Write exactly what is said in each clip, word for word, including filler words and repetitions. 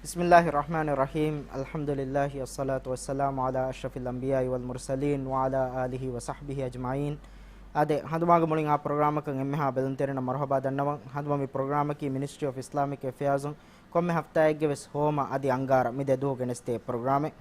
بسم الله الرحمن الرحيم. الحمد لله والصلاة والسلام على أشرف الأنبياء والمرسلين وعلى آله وصحبه أجمعين. އާދެ، ހަނދުމާގެ މުޅިން އާ ޕްރޮގްރާމަކަށް އެންމެހާ ބެލުންތެރިންނަށް މަރުޙަބާ ދަންނަވަން. ހަނދުމަ މި ޕްރޮގްރާމަކީ މިނިސްޓްރީ އޮފް އިސްލާމިކް އެފެއާޒުން ކޮންމެ ހަފްތާއެއްގެ ވެސް ހޯމަ އަދި އަންގާރަ މި ދެ ދުވަހު ގެނެސްދޭ ޕްރޮގްރާމެއް.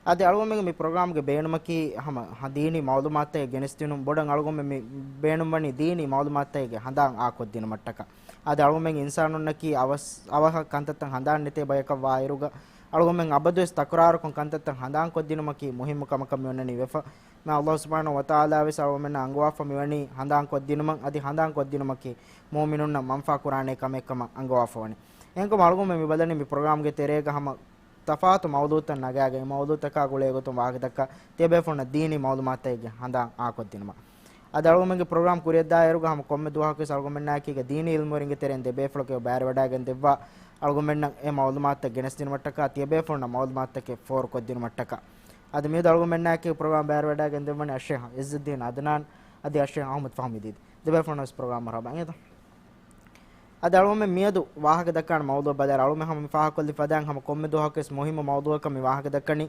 އަދި އަޅުގަނޑުމެންގެ މި ޕްރޮގްރާމްގެ ބޭނުމަކީ ހަމަ ހަ-، ދީނީ މައުލޫމާތުތަކެއް ގެނެސްދިނުން. ބޮޑަށް އަޅުގަނޑުމެން މި ބޭނުންވަނީ ދީނީ މައުލޫމާތުތަކެއްގެ ހަނދާން އާކޮށްދިނުމަށްޓަކާ. އަދި އަޅުގަނޑުމެން އިންސާނުންނަކީ އަވަސް-، އަވަހަށް ކަންތައްތައް ހަނދާން ނެތޭ ބަޔަކަށް ވާއިރުގަ، އަޅުގަނޑުމެން އަބަދުވެސް ތަކުރާރުކޮށް ކަންތައްތައް ހަނދާންކޮށްދިނުމަކީ މުހިއްމު ކަމަކަށް މިއޮންނަނީ ވެފަ. މާ ﷲ ސުބްޙާނަހޫ ވަތަޢާލާ ވެސް އަޅުގަނޑުމެންނަށް އަންގަވާފަ މިވަނީ ހަނދާންކޮށްދިނުމަށް. އަދި ހަނދާންކޮށްދިނުމަކީ މުއުމިނުންނަށް މަންފާ ކުރާނޭ ކަމެއް ކަމަށް އަންގަވާފަ ވަނީ. އެހެންކަމުން އަޅުގަނޑުމެން މި ބަލަނީ މި ޕްރޮގްރާމްގެ ތެރޭގަ ހަމަ ތަފާތު މައުޟޫޢުތައް ނަގާގެން، އެ މައުޟޫޢުތަކާ ގުޅޭގޮތުން ވާހަކަދައްކާ ތިޔަބޭފުޅުންނަށް ދީނީ މައުލޫމާތުތަކެއްގެ ހަނދާން އާކޮށްދިނުމަށް. އަދި އަޅުގަނޑުމެންގެ ޕްރޮގްރާމް ކުރިއަށްދާއިރުގަ ހަމަ ކޮންމެ ދުވަހަކުވެސް އަޅުގަނޑުމެންނާއެކީގަ ދީނީ ޢިލްމުވެރިންގެ ތެރެއިން ދެބޭފުޅަކު ބައިވެވަޑައިގެން ދެއްވާ، އަޅުގަނޑުމެންނަށް އެ މައުލޫމާތުތައް ގެނެސްދިނުމަށްޓަކާ، ތިޔަބޭފުޅުންނަށް މައުލޫމާތުތަކެއް ފޯރުކޮށްދިނުމަށްޓަކާ. އަދި މިއަދު އަޅުގަނޑުމެންނާއެކީ ޕްރޮގްރާމް ބައިވެވަޑައިގެން ދެއްވަނީ އައްޝައިޚް ޢިއްޒުއްދީން ޢަދްނާން އަދި އައްޝައިޚް އަޙްމަދު ފަހުމީ ދީދީ. ދެބޭފުޅުންނަށް ވެސް ޕްރޮގްރާމަށް މަރުޙަބާ. އަދި އަޅުގަނޑުމެން މިއަދު ވާހަކަ ދައްކާނެ މައުޟޫޢު ބަލާއިރު، އަޅުގަނޑުމެން ހަމަ މި ފާހަގަކޮށްލި ފަދައިން ހަމަ ކޮންމެ ދުވަހަކުވެސް މުހިއްމު މައުޟޫޢަކަށް މި ވާހަކަ ދައްކަނީ،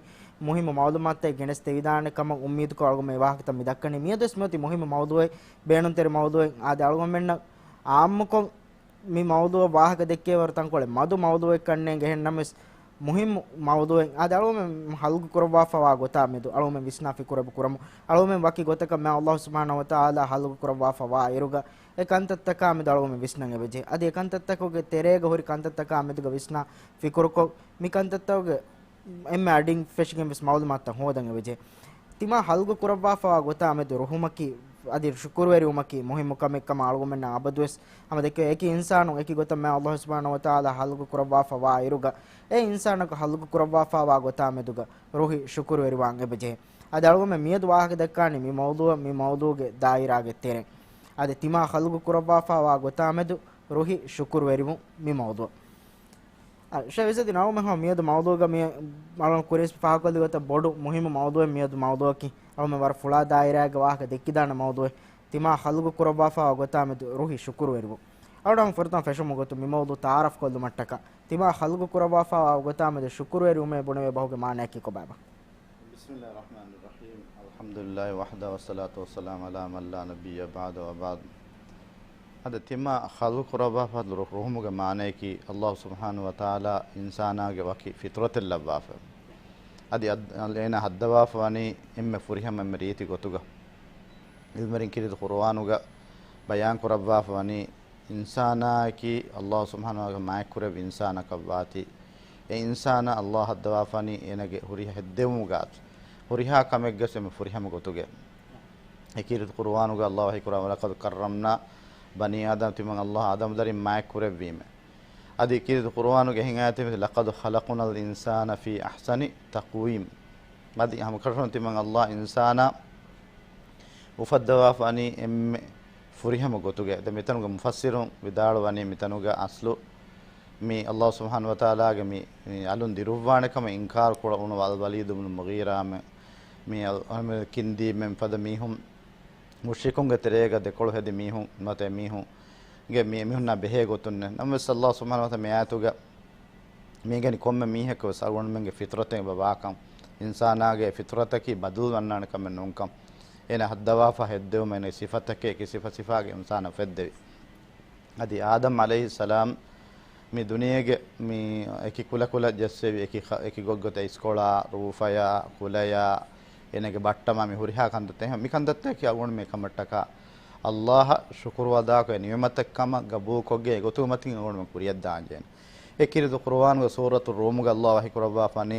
މުހިއްމު މައުލޫމާތުތައް ގެނެސްދެވިދާނެ ކަމަށް އުއްމީދުކޮށް އަޅުގަނޑުމެން މި ވާހަކަތައް މި ދައްކަނީ. މިއަދުވެސް މިއޮތީ މުހިއްމު މައުޟޫޢެއް، ބޭނުންތެރި މައުޟޫޢެއް. އާދެ، އަޅުގަނޑުމެންނަށް ޢާއްމުކޮށް މި މައުޟޫޢަށް ވާހަކަ ދެއްކޭވަރު ތަންކޮޅެއް މަދު މައުޟޫޢެއް ކަންނޭނގެ. އެހެންނަމަވެސް މުހިއްމު މައުޟޫޢެއް. އާދެ، އަޅުގަނޑުމެން ހަލްގު ކުރައްވާފަވާ ގޮތާ މެދު އަޅުގަނޑުމެން ވިސްނާ ފިކުރެއް ކުރަމު. އަޅުގަނޑުމެން ވަކި ގޮތަކަށް މާތް ﷲ ސުބްޙާނަހޫ ވަތަޢާލާ ހަލްގު ކުރައްވާފަވާ އިރުގަ، އެ ކަންތައްތަކާ މެދު އަޅުގަނޑުމެން ވިސްނަން އެބަޖެހޭ. އަދި އެ ކަންތައްތަކުގެ ތެރޭގަ ހުރި ކަންތައްތަކާ މެދުގަ ވިސްނާ ފިކުރުކޮށް، މި ކަންތައްތަކުގެ އެންމެ އަޑިން ފެށިގެން ވެސް މައުލޫމާތުތައް ހޯދަން އެބަޖެހޭ. ތިމާ ހަލްގު ކުރައްވާފަވާ ގޮތާ މެދު ރުހުމަކީ އަދި ޝުކުރުވެރިވުމަކީ މުހިއްމު ކަމެއް ކަމަށް އަޅުގަނޑުމެންނަށް އަބަދުވެސް ހަމަ ދެއްކެވޭ. އެކި އިންސާނުން އެކި ގޮތަށް މާތް ﷲ ސުބްޙާނަހޫ ވަތަޢާލާ ހަލްގު ކުރައްވާފަވާ އިރުގަ، އެ އިންސާނަކު ހަލްގު ކުރައްވާފަވާ ގޮތާ މެދުގަ ރުހި ޝުކުރުވެރިވާން އެބަޖެހޭ. އަދި އަޅުގަނޑުމެން މިއަދު ވާހަކަ ދައްކާނީ މި މައުޟޫޢަށް، މި މައުޟޫޢުގެ ދާއިރާގެ ތެރެއިން. އަދި ތިމާ ހަލްގު ކުރައްވާފަވާ ގޮތާ މެދު ރުހި ޝުކުރުވެރިވުން މި މައުޟޫޢު. އަ، ޝޭޚް އިއްޒުއްދީން އަޅުގަނޑުމެން ހަމަ މިއަދު މައުޟޫޢުގަ މި އަޅުގަނޑު ކުރިޔަސް ފާހަގަކޮށްލި ގޮތަށް ބޮޑު މުހިއްމު މައުޟޫޢެއް މިއަދު މައުޟޫޢަކީ. އަޅުގަނޑުމެން ވަރަށް ފުޅާ ދާއިރާއެއްގަ ވާހަކަ ދެއްކިދާނެ މައުޟޫޢެއް. ތިމާ ހަލްގު ކުރައްވާފަވާ ގޮތާ މެދު ރުހި ޝުކުރުވެރިވުން. އަޅުގަނޑު ފުރަތަމަ ފެށުމުގެ ގޮތުން މި މައުޟޫޢު ތަޢާރަފް ކޮށްލުމަށްޓަކާ، ތިމާ ހަލްގު ކުރައްވާފަވާ ގޮތާ މެދު ޝުކުރުވެރިވުމޭ ބުނެވޭ ބަހުގެ މާނައަކީ ކޮބާބާ؟ بسم الله الرحمن الرحيم. الحمد لله وحده والصلاة والسلام على من لا نبي بعده وبعد. އަދި ތިމާ ޚަލްޤު ކުރައްވާފަ ރު-، ރުހުމުގެ މާނަޔަކީ، ﷲ ސުބްޙާނަހޫ ވަތަޢާލާ އިންސާނާގެ ވަކި ފިޠުރަތެއް ލައްވާފަ. އަދި އަދް-، އަލް-، އޭނާ ހައްދަވާފަ ވަނީ އެންމެ ފުރިހަމަ އެންމެ ރީތި ގޮތުގަ. ޢިލްމުވެރިން ކީރިތި ޤުރުއާނުގަ ބަޔާން ކުރައްވާފަ ވަނީ، އިންސާނާއަކީ ﷲ ސުބްޙާނަހޫ ވަތަޢާލާ މާތްކުރެއްވި އިންސާނަކަށް ވާތީ، އެ އިންސާނާ ﷲ ހައްދަވާފަ ވަނީ އޭނާގެ ހުރިހާ ހެއްދެވުމުގަ އަތު، ހުރިހާ ކަމެއްގަސް އެންމެ ފުރިހަމަ ގޮތުގަ. އެ ކީރިތި ޤުރުއާނުގަ ﷲ ވަޙީކުރައްވާ، وَلَقَدْ كَرَّمْنَا بَنِي آدَمَ، ތިމަން ﷲ އާދަމް ދަރިން މާތްކުރެއްވީމެ. އަދި ކީރިތި ޤުރުއާނުގެ އެހެން އާޔަތެއް، لَقَدْ خَلَقْنَا الْإِنسَانَ فِي أَحْسَنِ تَقْوِيمٍ. އަދި ހަމަކަށަވަރުން ތިމަން ﷲ އިންސާނާ އުފައްދަވާފަ ވަނީ އެންމެ ފުރިހަމަ ގޮތުގަ. ދެ މިތަނުގެ މުފައްސިރުން ވިދާޅުވަނީ، މިތަނުގަ އަސްލު މި ﷲ ސުބްޙާނަހޫ ވަތަޢާލާގެ މި، މި އަލުން ދިރުއްވާނެ ކަމަށް އިންކާރު ކުރައްވުނު ވަލް-، ވަލީދު ބުނު މުޣީރާމެ، މި އަލް-، ކިންދީމެން ފަދަ މީހުން، މުޝްރިކުންގެ ތެރޭގަ ދެކޮޅު ހެދި މީހުން، ނުވަތަ އެމީހުންގެ މި-، އެމީހުންނާ ބެހޭ ގޮތުންނެއް. ނަމަވެސް ﷲ ސުބްޙާނަހޫ ވަތަޢާލާ މި އާޔަތުގަ މި އިނގެނީ ކޮންމެ މީހަކު ވެސް އަޅުގަނޑުމެންގެ ފިޠުރަތެއް އެބަ ވާކަން، އިންސާނާގެ ފިޠުރަތަކީ ބަދަލުވަންނާނެ ކަމެއް ނޫންކަން. އޭނާ ހައްދަވާފަ ހެއްދެވުމަށް އޭނާގެ ސިފަތަކެއް، އެކި ސިފަ ސިފާގެ އިންސާނާ އުފެއްދެވި. އަދި އާދަމް ޢަލައިހިއްސަލާމް މި ދުނިޔޭގެ މި އެކި ކުލަކުލަ ޖެއްސެވި، އެކި ޚަ-، އެކި ގޮތްގޮތަށް އިސްކޮޅާ، ރޫފަޔާ، ކުލަޔާ، އޭނާގެ ބައްޓަމާ މި ހުރިހާ ކަންތައްތައް އެހެން މި ކަންތައްތަކީ އަޅުގަނޑު މި ކަމަށްޓަކާ ﷲ އަށް ޝުކުރު އަދާކޮށް އެ ނިޢުމަތެއް ކަމަށް ގަބޫލުކޮށްގެން އެގޮތުގެ މަތިން އަޅުގަނޑުމެން ކުރިއަށްދާން ޖެހޭނެ. އެ ކީރިތި ޤުރުއާނުގެ ސޫރަތުއް ރޫމުގަ ﷲ ވަޙީކުރައްވާފަ ވަނީ،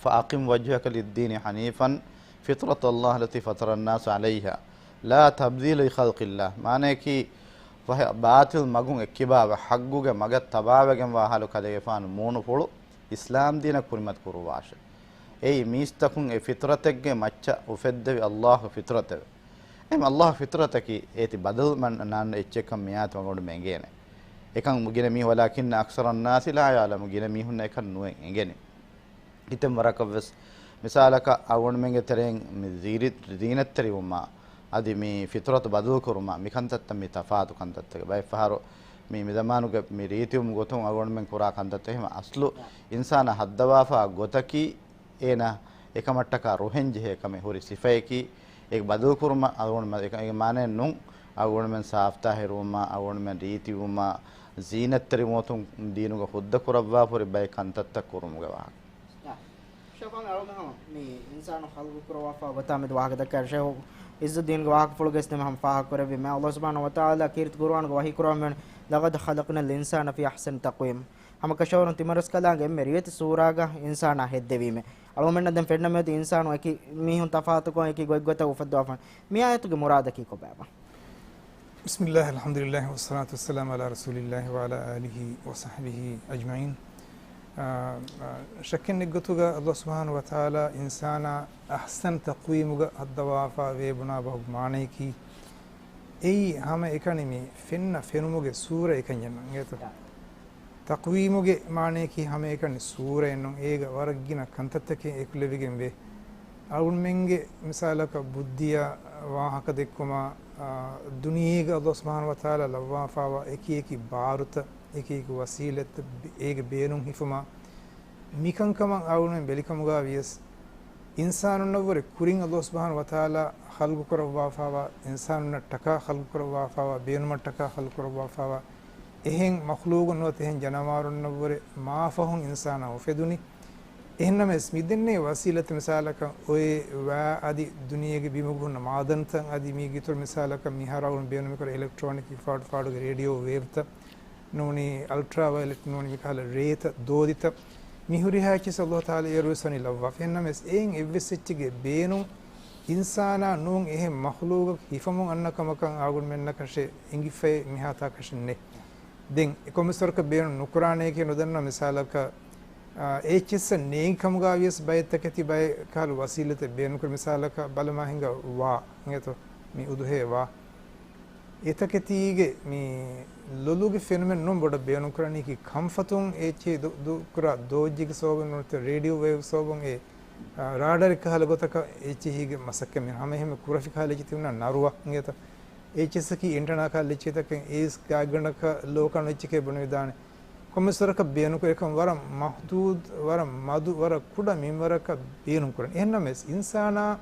فَأَقِمْ وَجْهَكَ لِلدِّينِ حَنِيفًا فِطْرَتَ اللَّهِ الَّتِي فَطَرَ النَّاسَ عَلَيْهَا لَا تَبْدِيلَ لِخَلْقِ اللَّهِ. މާނަޔަކީ، ފަހެ ބާޠިލް މަގުން އެއްކިބާވެ، ޙައްޤުގެ މަގަށް ތަބާވެގެންވާ ޙާލު ކަލޭގެފާނު މޫނުފުޅު އިސްލާމްދީނަށް ކުރިމަތި ކުރުއްވާށެ. އެއީ މީސްތަކުން އެ ފިޠުރަތެއްގެ މައްޗަށް އުފެއްދެވި ﷲގެ ފިޠުރަތެވެ. އެހެން ﷲގެ ފިޠުރަތަކީ އޭތި ބަދަލު މަން-، ނާންނަ އެއްޗެއްކަން މިއާޔަތު އަޅުގަނޑުމެން އެނގޭނެ. އެކަން ގިނަ މީހުން، وَلَكِنَّ أَكْثَرَ النَّاسِ لَا يَعْلَمُونَ، ގިނަ މީހުންނަށް އެކަން ނުއެއް އެނގޭނެ. ކިތަންމެ ވަރަކަށްވެސް، މިސާލަކަށް އަޅުގަނޑުމެންގެ ތެރެއިން މި ޒީނަތް-، ޒީނަތްތެރިވުމާ، އަދި މި ފިޠުރަތު ބަދަލުކުރުމާ، މި ކަންތައްތައް މި ތަފާތު ކަންތައްތަކެއް. ބައެއްފަހަރު މި މިޒަމާނުގެ މި ރީތިވުމު ގޮތުން އަޅުގަނޑުމެން ކުރާ ކަންތައްތައް އެހެމަ އަސްލު އިންސާނާ ހައްދަވާފާ ގޮތަކީ އޭނާ އެކަމަށްޓަކާ ރުހެން ޖެހޭ ކަމެއް ހުރި ސިފަޔަކީ، އެ ބަދަލުކުރުމަށް އަޅުގަނޑުމެން އެކަ-، އެ މާނައެއް ނޫން. އަޅުގަނޑުމެން ސާފްތާހިރުވުމާ، އަޅުގަނޑުމެން ރީތިވުމާ، ޒީނަތްތެރިވުމަތުން ދީނުގަ ހުއްދަ ކުރައްވާފަ ހުރި ބައެއް ކަންތައްތައް ކުރުމުގެ ވާހަކަ. ޝަފާން އަޅުގަނޑު މި އިންސާނު ޚަލްގު ކުރައްވާފާ ގޮތާ މެދު ވާހަކަ ދައްކާ ޝޭޚު ޢިއްޒުއްދީންގެ ވާހަކަފުޅުގެ އިސް ދެމެ ހަމަ ފާހަގަ ކުރެއްވީމަ، ﷲ ސުބްޙާނަހޫ ވަތަޢާލާ ކީރިތި ޤުރުއާނުގަ ވަޙީ ކުރައްވަމެން، "لقد خلقنا الإنسان في أحسن تقويم." ހަމަކަށަވަރުން ތިމަރަސްކަލާނގެ އެންމެ ރިވެތި ސޫރާގަ އިންސާނާ ހެއްދެވީމެ. އަޅުގަނޑުމެންނަށް ދެން ފެންނަ މިއޮތީ އިންސާނު އެކި މީހުން ތަފާތުކޮށް އެކި ގޮތްގޮތަށް އުފައްދަވާފަ. މި އާޔަތުގެ މުރާދަކީ ކޮބާބާ؟ بسم الله، الحمد لله، والصلاة والسلام على رسول الله وعلى آله وصحبه أجمعين. އާ، އާ، ޝައްކެއް ނެތްގޮތުގަ ﷲ ސުބްޙާނަހޫ ވަތަޢާލާ އިންސާނާ އަޙްސަން ތަޤްވީމުގަ ހައްދަވާފާ ވޭ ބުނާ ބަހުގެ މާނަޔަކީ، އެއީ ހަމައެކަނި މި ފެންނަ ފެނުމުގެ ސޫރަ އެކަންޏެއް ނޫން އިނގޭތޯ. ތަޤްވީމުގެ މާނަޔަކީ ހަމައެކަނި ސޫރައެއް ނޫން، އޭގަ ވަރަށް ގިނަ ކަންތައްތަކެއް އެކުލެވިގެން ވޭ. އަޅުގަނޑުމެންގެ މިސާލަކަށް ބުއްދިއަށް ވާހަކަ ދެއްކުމާ، އާ، ދުނިޔޭގަ ﷲ ސުބްޙާނަހޫ ވަތަޢާލާ ލައްވާފާވާ އެކި އެކި ބާރުތައް، އެކި އެކި ވަސީލަތްތައް އޭގެ ބޭނުން ހިފުމާ، މިކަންކަމަށް އަޅުގަނޑުމެން ބެލިކަމުގަ ވިޔަސް، އިންސާނުންނަށްވުރެ ކުރިން ﷲ ސުބްޙާނަހޫ ވަތަޢާލާ ޚަލްގު ކުރައްވާފާވާ، އިންސާނުންނަށްޓަކާ ޚަލްގު ކުރައްވާފާވާ، ބޭނުމަށްޓަކާ ޚަލްގު ކުރައްވާފާވާ، އެހެން މަޚްލޫގުން ނުވަތަ އެހެން ޖަނަވާރުންނަށްވުރެ މާފަހުން އިންސާނާ އުފެދުނީ. އެހެންނަމަވެސް، މިދެންނެވި ވަސީލަތު މިސާލަކަށް އޮއެ ވާ އަދި ދުނިޔޭގެ ބިމުގަ ހުންނަ މާދަންތައް އަދި މީގެ އިތުރު މިސާލަކަށް މިހާރު އަޅުގަނޑު ބޭނުން މިކުރާ އިލެކްޓްރޯނިކް ފާޑު ފާޑުގެ ރޭޑިއޯ ވޭވްތައް ނޫނީ، އަލްޓްރާ ވަޔޮލެޓް ނޫނީ، މިކަހަލަ ރޭތައް ދޯދިތައް، މި ހުރިހާ އެއްޗިސް ﷲ ތަޢާލާ އޭރުވެސް ވަނީ ލައްވާފަ. އެހެންނަމަވެސް، އެއިން އެއްވެސް އެއްޗެއްގެ ބޭނުން އިންސާނާ ނޫން އެހެން މަޚްލޫގަކު ހިފަމުން އަންނަ ކަމަކަށް އަޅުގަނޑުމެންނަކަށެއް އެނގިފައި މިހާތާކަށެއް ނެތް. ދެން އެ ކޮންމެސް ވަރަކަށް ބޭނުން ނުކުރާނެޔޭ ކިޔަން ނުދަންނަ މިސާލަކަށް، އާ، އެއްޗިއްސަށް ނޭނގި ކަމުގަ ވިޔަސް ބައެއް ތަކެތި ބައެއް ކަހަލަ ވަސީލަތެއް ބޭނުންކުރި. މިސާލަކަށް ބަލަމާ ހިނގާ ވާ، އިނގޭތޯ؟ މި އުދުހޭ ވާ. އެތަކެތީގެ މި ލޮލުގެ ފެނުމެއް ނޫން ބޮޑަށް ބޭނުންކުރަނީކީ ކަންފަތުން އެއްޗެހި ދު-، ދު-، ކުރާ ދޯއްޖެއްގެ ސަބަބުން ނުވަތަ ރޭޑިއޯ ވޭވް ސަބަބުން އެ، އާ، ރާޑަރެއް ކަހަލަ ގޮތަކަށް އެއްޗެހީގެ މަސައްކަތް މި ހަމަ އެހެން ކުރަފި ކަހަލަ އެއްޗެއް ތިބުނާ ނަރުވަ އިނގޭތަ؟ އެއްޗިއްސަކީ އެންޓަނާ ކަހަލަ އެއްޗެހިތަކެއް އޭސް ގާތްގަނޑަކަށް ލޯ ކަނު އެއްޗެކޭ ބުނެވިދާނެ. ކޮންމެސް ވަރަކަށް ބޭނުންކުރެ ކަން ވަރަށް މަޙްދޫދު، ވަރަށް މަދު، ވަރަށް ކުޑަ މިންވަރަކަށް ބޭނުންކުރަން. އެހެންނަމަވެސް، އިންސާނާ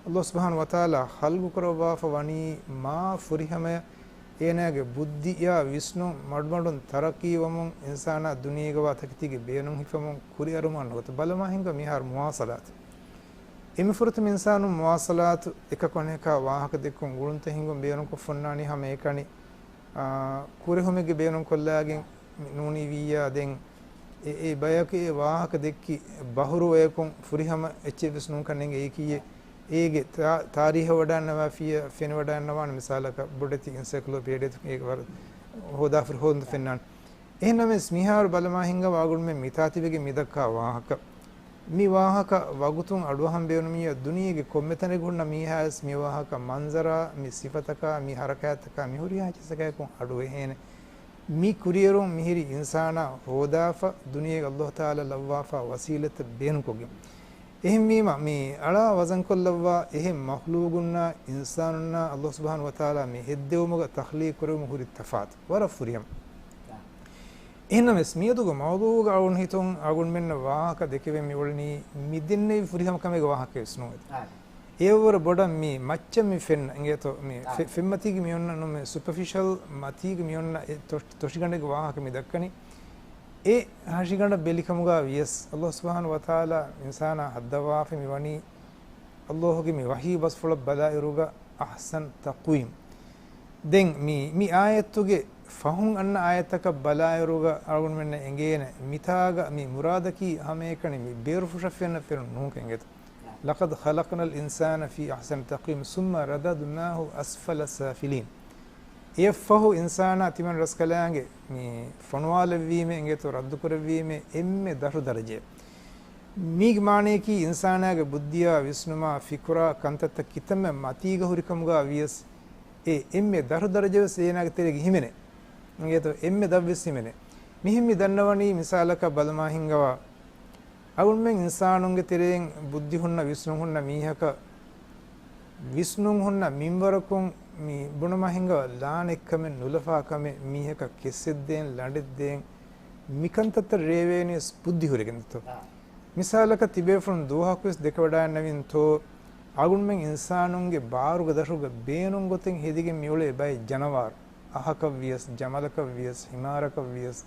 ﷲ ސުބްޙާނަހޫ ވަތަޢާލާ ޚަލްގު ކުރައްވާފަ ވަނީ މާ ފުރިހަމަޔަށް. އޭނާގެ ބުއްދިއާ ވިސްނުން މަޑުމަޑުން ތަރައްޤީވަމުން އިންސާނާ ދުނިޔޭގަވާ ތަކެތީގެ ބޭނުން ހިފަމުން ކުރިއަރުމަށް ނުވަތަ ބަލަމާ ހިނގާ މިހާރު މުވާޞަލާތު. އެންމެ ފުރަތަމަ އިންސާނުން މުވާޞަލާތު އެކަކު އަނެކާ ވާހަކަ ދެއްކުން ގުޅުންތައް ހިނގުން ބޭނުންކޮށް ފޮންނާނީ ހަމައެކަނި، އާ، ކުރެހުމެއްގެ ބޭނުން ކޮށްލާގެން ނޫނީ ވިއްޔާ ދެން އެ، އެ ބަޔަކު އެ ވާހަކަ ދެއްކި ބަހުރު އެކުން ފުރިހަމަ އެއްޗެއްވެސް ނޫންކަން އެނގޭ. އެއީކީއެއް އޭގެ ތާ-، ތާރީހަށް ވަޑައިންނަވާފިއްޔާ ފެނިވަޑައިންނަވާނެ މިސާލަކަށް ބޮޑެތި އިންސައިކްލޯޕީޑިއާތަކުން އޭގެ ވަރަށް ހޯދާފަ ހޯދުން ފެންނާނެ. އެހެންނަމަވެސް، މިހާރު ބަލަމާ ހިނގާ އަޅުގަނޑުމެން މިތާތިބެގެން މިދައްކާ ވާހަކަ، މި ވާހަކަ ވަގުތުން އަޑުއަހަން ބޭނުމިއްޔާ، ދުނިޔޭގެ ކޮންމެތަނެއް ހުންނަ މީހާވެސް މި ވާހަކަ މަންޒަރާ، މި ސިފަތަކާ، މި ހަރަކާތްތަކާ، މި ހުރިހާ އެއްޗިއްސަކާއެކު އަޑުއެހޭނެ. މި ކުރިއެރުން މިހިރީ އިންސާނާ ހޯދާފަ، ދުނިޔޭގަ ﷲ ތަޢާލާ ލައްވާފާ ވަސީލަތްތައް ބޭނުންކޮށްގެން. އެހެންވީމަ، މި އަޅާ ވަޒަންކޮށްލައްވާ އެހެން މަޚްލޫގުންނާ އިންސާނުންނާ ﷲ ސުބްޙާނަހޫ ވަތަޢާލާ މި ހެއްދެވުމުގަ ތަޚްލީޤު ކުރެވުމުން ހުރި ތަފާތު ވަރަށް ފުރިހަމަ. އެހެންނަމަވެސް، މިއަދުގެ މައުޟޫޢުގަ އަޅުގަނޑު ހިތުން އަޅުގަނޑުމެންނަށް ވާހަކަ ދެކެވެން މިއުޅެނީ މި ދެންނެވި ފުރިހަމަ ކަމެއްގެ ވާހަކައެއްވެސް ނޫން. އާ. އެއަށްވުރެ ބޮޑަށް މި މައްޗަށް މި ފެންނަ އިނގޭތޯ، މި އާ. ފެ-، ފެންމަތީގެ މި އޮންނަ ނުމެ ސުޕަފިޝަލް މަތީގެ މި އޮންނަ އެ ތޮ-، ތޮށިގަނޑެއްގެ ވާހަކަ މި ދައްކަނީ. އެ ހަށިގަނޑަށް ބެލިކަމުގަ ވިޔަސް، ﷲ ސުބްޙާނަހޫ ވަތަޢާލާ އިންސާނާ ހައްދަވާފަ މި ވަނީ، ﷲގެ މި ވަޙީ ބަސްފުޅަށް ބަލާއިރުގަ އަޙްސަން ތަޤްވީމް. ދެން މި، މި އާޔަތުގެ ފަހުން އަންނަ އާޔަތަކަށް ބަލާއިރުގަ އަޅުގަނޑުމެންނަށް އެނގޭނެ، މިތާގަ މި މުރާދަކީ ހަމައެކަނި މި ބޭރުފުށަށް ފެންނަ ފެނުން ނޫންކަން އިނގޭތޯ. لقد خلقنا الإنسان في أحسن تقويم ثم رددناه أسفل سافلين. އެއަށްފަހު އިންސާނާ ތިމަން ރަސްކަލާނގެ މި ފޮނުވާލެއްވީމޭ އިނގޭތޯ، ރައްދުކުރެއްވީމޭ އެންމެ ދަށު ދަރަޖަޔަށް. މީގެ މާނަޔަކީ އިންސާނާގެ ބުއްދިއާ ވިސްނުމާ ފިކުރާ ކަންތައްތައް ކިތަންމެ މަތީގަ ހުރިކަމުގަ ވިޔަސް، އެ އެންމެ ދަށު ދަރަޖަވެސް އޭނާގެ ތެރޭގަ ހިމެނޭ. އިނގޭތޯ، އެންމެ ދަށްވެސް ހިމެނޭ. މިހެން މި ދަންނަވަނީ މިސާލަކަށް ބަލަމާ ހިނގަވާ، އަޅުގަނޑުމެން އިންސާނުންގެ ތެރެއިން ބުއްދި ހުންނަ، ވިސްނުން ހުންނަ މީހަކަށް، ވިސްނުން ހުންނަ މިންވަރަކުން މި ބުނަމާ ހިނގާ ލާނެތްކަމެއް، ނުލަފާކަމެއް، މީހަކަށް ކެއްސެއްދޭން، ލަނޑެއްދޭން، މިކަންތައްތައް ރޭވޭނީސް ބުއްދި ހުރެގެންތޯ؟ އާ. މިސާލަކަށް ތިބޭފުޅުން ދުވަހަކުވެސް ދެކެވަޑައިންނެވިންތޯ، އަޅުގަނޑުމެން އިންސާނުންގެ ބާރުގެ ދަށުގަ ބޭނުން ގޮތެއް ހެދިގެން މިއުޅޭ ބައެއް ޖަނަވާރު، އަހަކަށްވިޔަސް، ޖަމަލަކަށްވިޔަސް، ހިމާރަކަށް ވިޔަސް،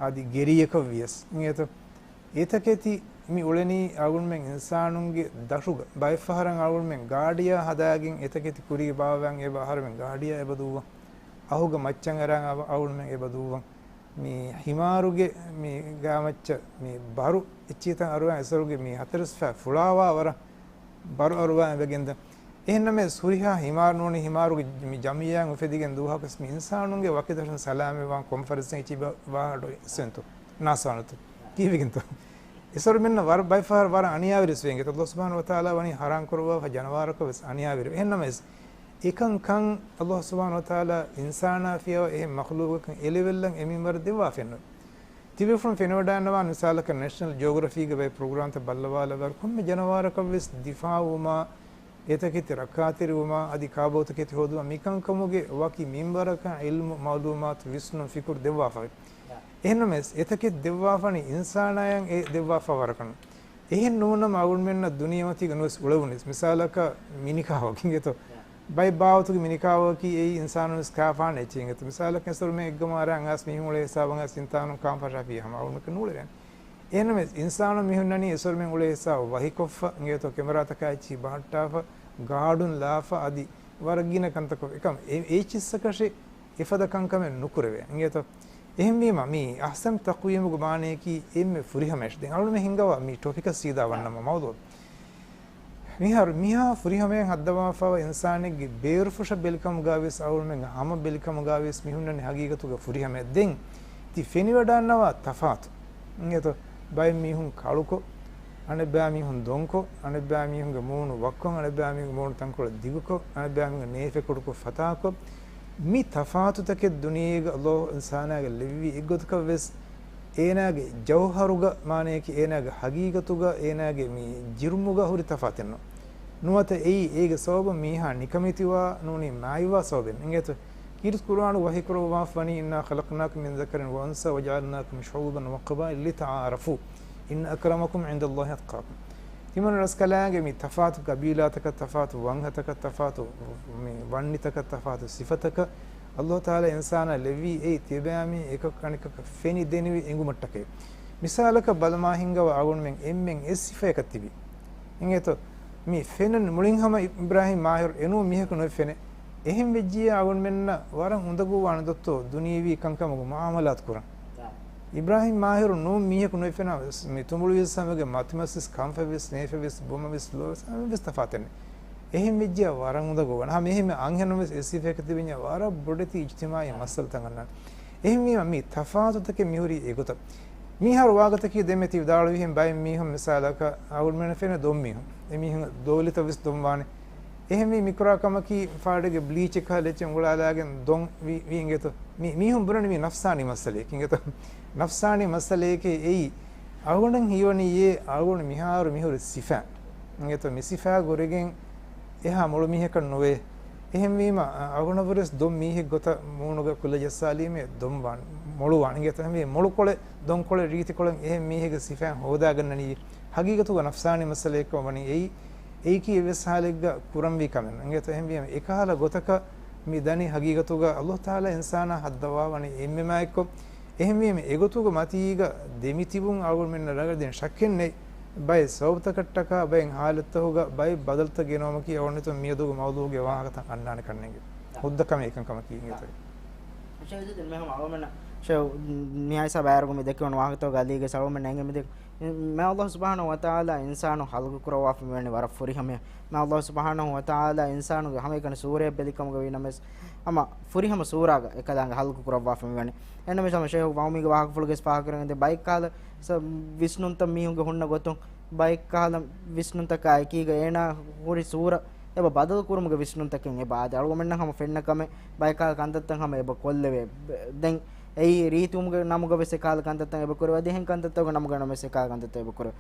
އަދި ގެރިއަކަށް ވިޔަސް. އިނގޭތޯ؟ އެތަކެތި މި އުޅެނީ އަޅުގަނޑުމެން އިންސާނުންގެ ދަށުގަ. ބައެއްފަހަރަށް އަޅުގަނޑުމެން ގާޑިއާ ހަދާގެން އެތަކެތި ކުރީ ބާއްވާން އެބަ އަހަރުމެން ގާޑިއާ އެބަ ދުއްވަން. އަހުގަ މައްޗަށް އަރާން އަވަ-، އަޅުގަނޑުމެން އެބަ ދުއްވަން. މި ހިމާރުގެ މި ގާމައްޗަށް މި ބަރު އެއްޗިތައް އަރުވާން އެސޮރުގެ މި ހަތަރުސްފަ ފުޅާވާ ވަރަށް ބަރު އަރުވާ އެބަގެންދަ. އެހެންނަމަވެސް ހުރިހާ ހިމާރު ނޫނީ ހިމާރުގެ މި ޖަމިއްޔާއިން އުފެދިގެން ދުވަހަކުވެސް މި އިންސާނުންގެ ވަކި ދަށުން ސަލާމަތްވާން ކޮންފަރެންސެއް އެއްޗިހި ވާހަކަ އިސްވެންތޯ؟ ނާސާނުތޯ؟ ކީއްވެގެންތޯ؟ އެސޮރުމެންނަށް ވަރަށް ބައެއްފަހަރަށް ވަރަށް އަނިޔާވެރިވެސް ވޭނގެތޯ؟ ﷲ ސުބްޙާނަހޫ ވަތަޢާލާ ވަނީ ޙަރާމް ކުރައްވާފަ ޖަނަވާރަކަށް ވެސް އަނިޔާވެރި. އެހެންނަމަވެސް އެކަންކަން ﷲ ސުބްޙާނަހޫ ވަތަޢާލާ އިންސާނާ ފިޔަވާ އެހެން މަޚްލޫޤަކަށް އެ ލެވެލްއަށް އެ މިންވަރަށް ދެއްވާފައެއްނު. ތިބޭފުޅުން ފެނިވަޑައިންނަވާ މިސާލަކަށް ނޭޝަނަލް ޖިއޮގްރަފީގެ ބައެއް ޕްރޮގްރާމްތައް ބައްލަވާލައްވާ ކޮންމެ ޖަނަވާރަކަށްވެސް ދިފާޢުވުމާ، އެތަކެތި ރައްކާތެރިވުމާ، އަދި ކާބޯތަކެތި ހޯދުމާ މިކަންކަމުގެ ވަކި މިންވަރަކަށް ޢިލްމު، މަޢުލޫމާތު، ވިސްނުން، ފިކުރު ދެއްވާފަވޭ. އެހެންނަމަވެސް އެތަކެތި ދެއްވާފަނީ އިންސާނާޔަށް އެ ދެއްވާފަ ވަރަކަށްނު. އެހެން ނޫނަމަ އަޅުގަނޑުމެންނަށް ދުނިޔެމަތީގަ ނުވެސް އުޅެވުނީސް. މިސާލަކަށް މިނިކާވަކިން އިނގޭތޯ؟ ބައެއް ބާވަތުގެ މިނިކާވަކީ އެއީ އިންސާނުން ވެސް ކާފާނެ އެއްޗެއް އިނގޭތޯ؟ މިސާލަކަށް އެސޮރުމެން އެއްގަމާ އަރާން އައިސް މީހުން އުޅޭ ހިސާބަށް އައިސް އިންސާނުން ކާން ފަށާފިއްޔާ ހަމަ އަޅުގަނޑަކަށް ނޫޅެވޭނެ. އެހެންނަމަވެސް އިންސާނުން މީހުންނަނީ އެސޮރުމެން އުޅޭ ހިސާބަށް ވަހިކޮށްފަ އިނގޭތޯ؟ ކެމެރާތަކާ އެއްޗިހި ބަހައްޓާފަ، ގާޑުން ލާފަ އަދި ވަރަށް ގިނަ ކަންތަކު އެކަމް އެ-، އެއްޗިއްސަކަށެއް އެފަދަ ކަންކަމެއް ނުކުރެވޭ އިނގޭތޯ؟ އެހެންވީމަ، މީ އަޙްސަން ތަޤްވީމުގެ މާނަޔަކީ އެންމެ ފުރިހަމަ އެއްޗެއް. ދެން އަޅުގަނޑުމެން ހިންގަވާ މީ ޓޮޕިކަށް ސީދާ ވަންނަމަ މައުޟޫޢަށް. މިހާރު މިހާ ފުރިހަމައިން ހައްދަވާފައިވާ އިންސާނެއްގެ ބޭރުފުށަށް ބެލިކަމުގަވެސް އަޅުގަނޑުމެންގެ ހަމަ ބެލިކަމުގަވެސް މިހުންނަނީ ހަގީގަތުގަ ފުރިހަމައެއް. ދެން ތި ފެނިވަޑައިންނަވާ ތަފާތު އިނގޭތޯ؟ ބައެއް މީހުން ކަޅުކޮށް، އަނެއްބައި މީހުން ދޮންކޮށް، އަނެއްބައި މީހުންގެ މޫނު ވައްކޮށް، އަނެއްބައި މީހުންގެ މޫނު ތަންކޮޅެއް ދިގުކޮށް، އަނެއްބައި މީހުންގެ ނޭފެ ކުޑަކޮށް ފަތާކޮށް، މި ތަފާތުތަކެއް ދުނިޔޭގަ ﷲ އިންސާނާގެ ލެއްވި އެއްގޮތަކަށް ވެސް އޭނާގެ ޖައުހަރުގަ، މާނަޔަކީ އޭނާގެ ހަގީގަތުގަ، އޭނާގެ މި ޖިރުމުގަ ހުރި ތަފާތެއްނު. ނުވަތަ އެއީ އޭގެ ސަބަބުން މީހާ ނިކަމެތިވާ ނޫނީ މާތްވާ ސަބަބެއް އިނގޭތޯ؟ ކީރިތި ޤުރުއާނު ވަޙީ ކުރައްވާފަވަނީ، إنا خلقناكم من ذكر وأنثى وجعلناكم شعوبا وقبائل لتعارفوا إن أكرمكم عند الله أتقاكم. ތިމަން ރަސްކަލާނގެ މި ތަފާތު ޤަބީލާތަކަށް، ތަފާތު ވަންހަތަކަށް، ތަފާތު މި ވަންނިތަކަށް، ތަފާތު ސިފަތަކަށް ﷲ ތަޢާލާ އިންސާނާ ލެއްވީ އެއީ ތިޔަބައިމީހުން އެކަކު އަނެކަކަށް ފެނި ދެނިވި އެނގުމަށްޓަކައި. މިސާލަކަށް ބަލަމާ ހިންގަވާ އަޅުގަނޑުމެން އެންމެން އެއް ސިފަޔަކަށް ތިބި. އިނގޭތޯ؟ މި ފެނުން މުޅިން ހަމަ އިބްރާހީމް މާހިރު އެނޫން މީހަކު ނުވެ ފެނެ. އެހެން ވެއްޖިއްޔާ އަޅުގަނޑުމެންނަށް ވަރަށް އުނދަގޫވާނެ ދޯ ދުނިޔެވީ ކަންކަމުގަ މުޢާމަލާތު ކުރަން. އިބްރާހީމް މާހިރު ނޫން މީހަކު ނުވެ ފެނާ ވެސް، މި ތުނބުޅުވިޔަސް ހަމަގެ މަތިމަސްވެސް، ކަންފަތްވެސް، ނޭފެވެސް، ބުމަވެސް، ލޯވެސް، ހަމަވެސް ތަފާތެއް ނެތް. އެހެން ވެއްޖިއްޔާ ވަރަށް އުނދަގޫވާނެ. ހަމަ އެހެންމެ އަންހެނުންވެސް އެއް ސިފަޔަކަށް ތިބެންޏާ ވަރަށް ބޮޑެތި އިޖްތިމާޢީ މައްސަލަތައް އަންނާނެ. އެހެންވީމަ މި ތަފާތުތަކެއް މިހުރީ އެގޮތަށް. މިހާރު ވާގޮތަކީ ދެންމެ ތި ވިދާޅުވިހެން ބައެއް މީހުން މިސާލަކަށް އަޅުގަނޑުމެންނަށް ފެނޭ ދޮން މީހުން. އެމީހުން ދޯލިތައް ވެސް ދޮންވާނެ. އެހެންވީ މިކުރާ ކަމަކީ ފާޑެއްގެ ބްލީޗެއް ކަހަލަ އެއްޗެއް އުނގުޅާލާގެން ދޮން ވީ، ވީ އިނގޭތޯ. މި، މީހުން ބުނަނީ މި ނަފްސާނީ މައްސަލައެކޭ އިނގޭތޯ. ނަފްސާނީ މައްސަލައެކޭ އެއީ. އަޅުގަނޑަށް ހީވަނީ އޭ އަޅުގަނޑު މިހާރު މިހުރި ސިފަ އިނގޭތޯ. މި ސިފަ ގުރެގެން އެހާ މޮޅު މީހަކަށް ނުވޭ. އެހެންވީމަ، އަ، އަޅުގަނޑަށްވުރެސް ދޮން މީހެއް ގޮތަށް މޫނުގަ ކުލަ ޖައްސާލީމޭ ދޮން ވާން، މޮޅު ވާން. އިނގޭތޯ އެހެންވީ މޮޅުކޮޅެއް، ދޮންކޮޅެއް، ރީތިކޮޅެއް އެހެން މީހެއްގެ ސިފައިން ހޯދާގަންނަނީ. ހަގީގަތުގަ ނަފްސާނީ މައްސަލައެއްކަމަށް ވަނީ އެއީ، އެއީކީ އެއްވެސް ހާލެއްގަ ކުރަންވީ ކަމެއް ނޫން. އިނގޭތޯ އެހެންވީމަ، އެކަހަލަ ގޮތަކަށް މި ދަނީ ހަގީގަތުގަ ﷲ ތަޢާލާ އިންސާނާ ހައްދަވާ ވަނީ އެންމެ މާތްކޮށް. އެހެންވީމަ، އެގޮތުގަ މަތީގަ ދެމިތިބުން އަޅުގަނޑުމެންނަށް ރަނގަޅު ދެން ޝައްކެއް ނެތް. ބައެއް ސަބަބުތަކަށްޓަކާ، ބައެއް ހާލަތްތަކުގަ ބައެއް ބަދަލުތައް ގެނައުމަކީ އަޅުގަނޑު ހިތުން މިއަދުގެ މައުޟޫޢުގެ ވާހަކަތައް އަންނާނެ ކަންނޭނގެ. ހުއްދަ ކަމެއް އެކަން ކަމަކީ އިނގޭތޯ. ޝައިހުދީން މިހަމަ އަޅުގަނޑަށް ޝައިހު މިހާ ހިސާބަށް އައިރުގަ މި ދެކެވުނު ވާހަކަތަކުގެ އަލީގެ އަޅުގަނޑުމެންނަށް އެނގޭ މި ދެ-، މި ﷲ ސުބްޙާނަހޫ ވަތަޢާލާ އިންސާނު ޚަލްޤު ކުރައްވާފަ މިވަނީ ވަރަށް ފުރިހަމަޔަށް. މި ﷲ ސުބްޙާނަހޫ ވަތަޢާލާ އިންސާނުގެ ހަމައެކަނި ސޫރައެއް ބެލިކަމުގަ ވީ ނަމަވެސް، ހަމަ ފުރިހަމަ ސޫރާގަ އެކަލާނގެ ޚަލްޤު ކުރައްވާފަ މިވަނީ. އެހެންނަމަވެސް ހަމަ ޝައިހު ވައުމީގެ ވާހަކަފުޅުގެ ފާހަގަކުރަން އެދެން ބައެއްކަހަލަ ސަ-، ވިސްނުންތައް މީހުންގެ ހުންނަ ގޮތުން، ބައެއްކަހަލަ ވިސްނުންތަކާ އެކީގަ އޭނާ ހުރި ސޫރަ އެބަ ބަދަލު ކުރުމުގެ ވިސްނުންތަކެއް އެބަ އާދެ. އަޅުގަނޑުމެންނަށް ހަމަ ފެންނަ ކަމެއް ބައެއްކަހަލަ ކަންތައްތައް ހަމަ އެބަ ކޮށްލެވޭ. ދެން އެއީ ރީތިވުމުގެ ނަމުގަ ވެސް އެކަހަލަ ކަންތައްތައް އެބަ ކުރެވޭ. އަދި އެހެން ކަންތައްތަކުގެ ނަމުގަ ނަމަވެސް އެކަހަލަ ކަންތައްތައް އެބަ ކުރެވޭ.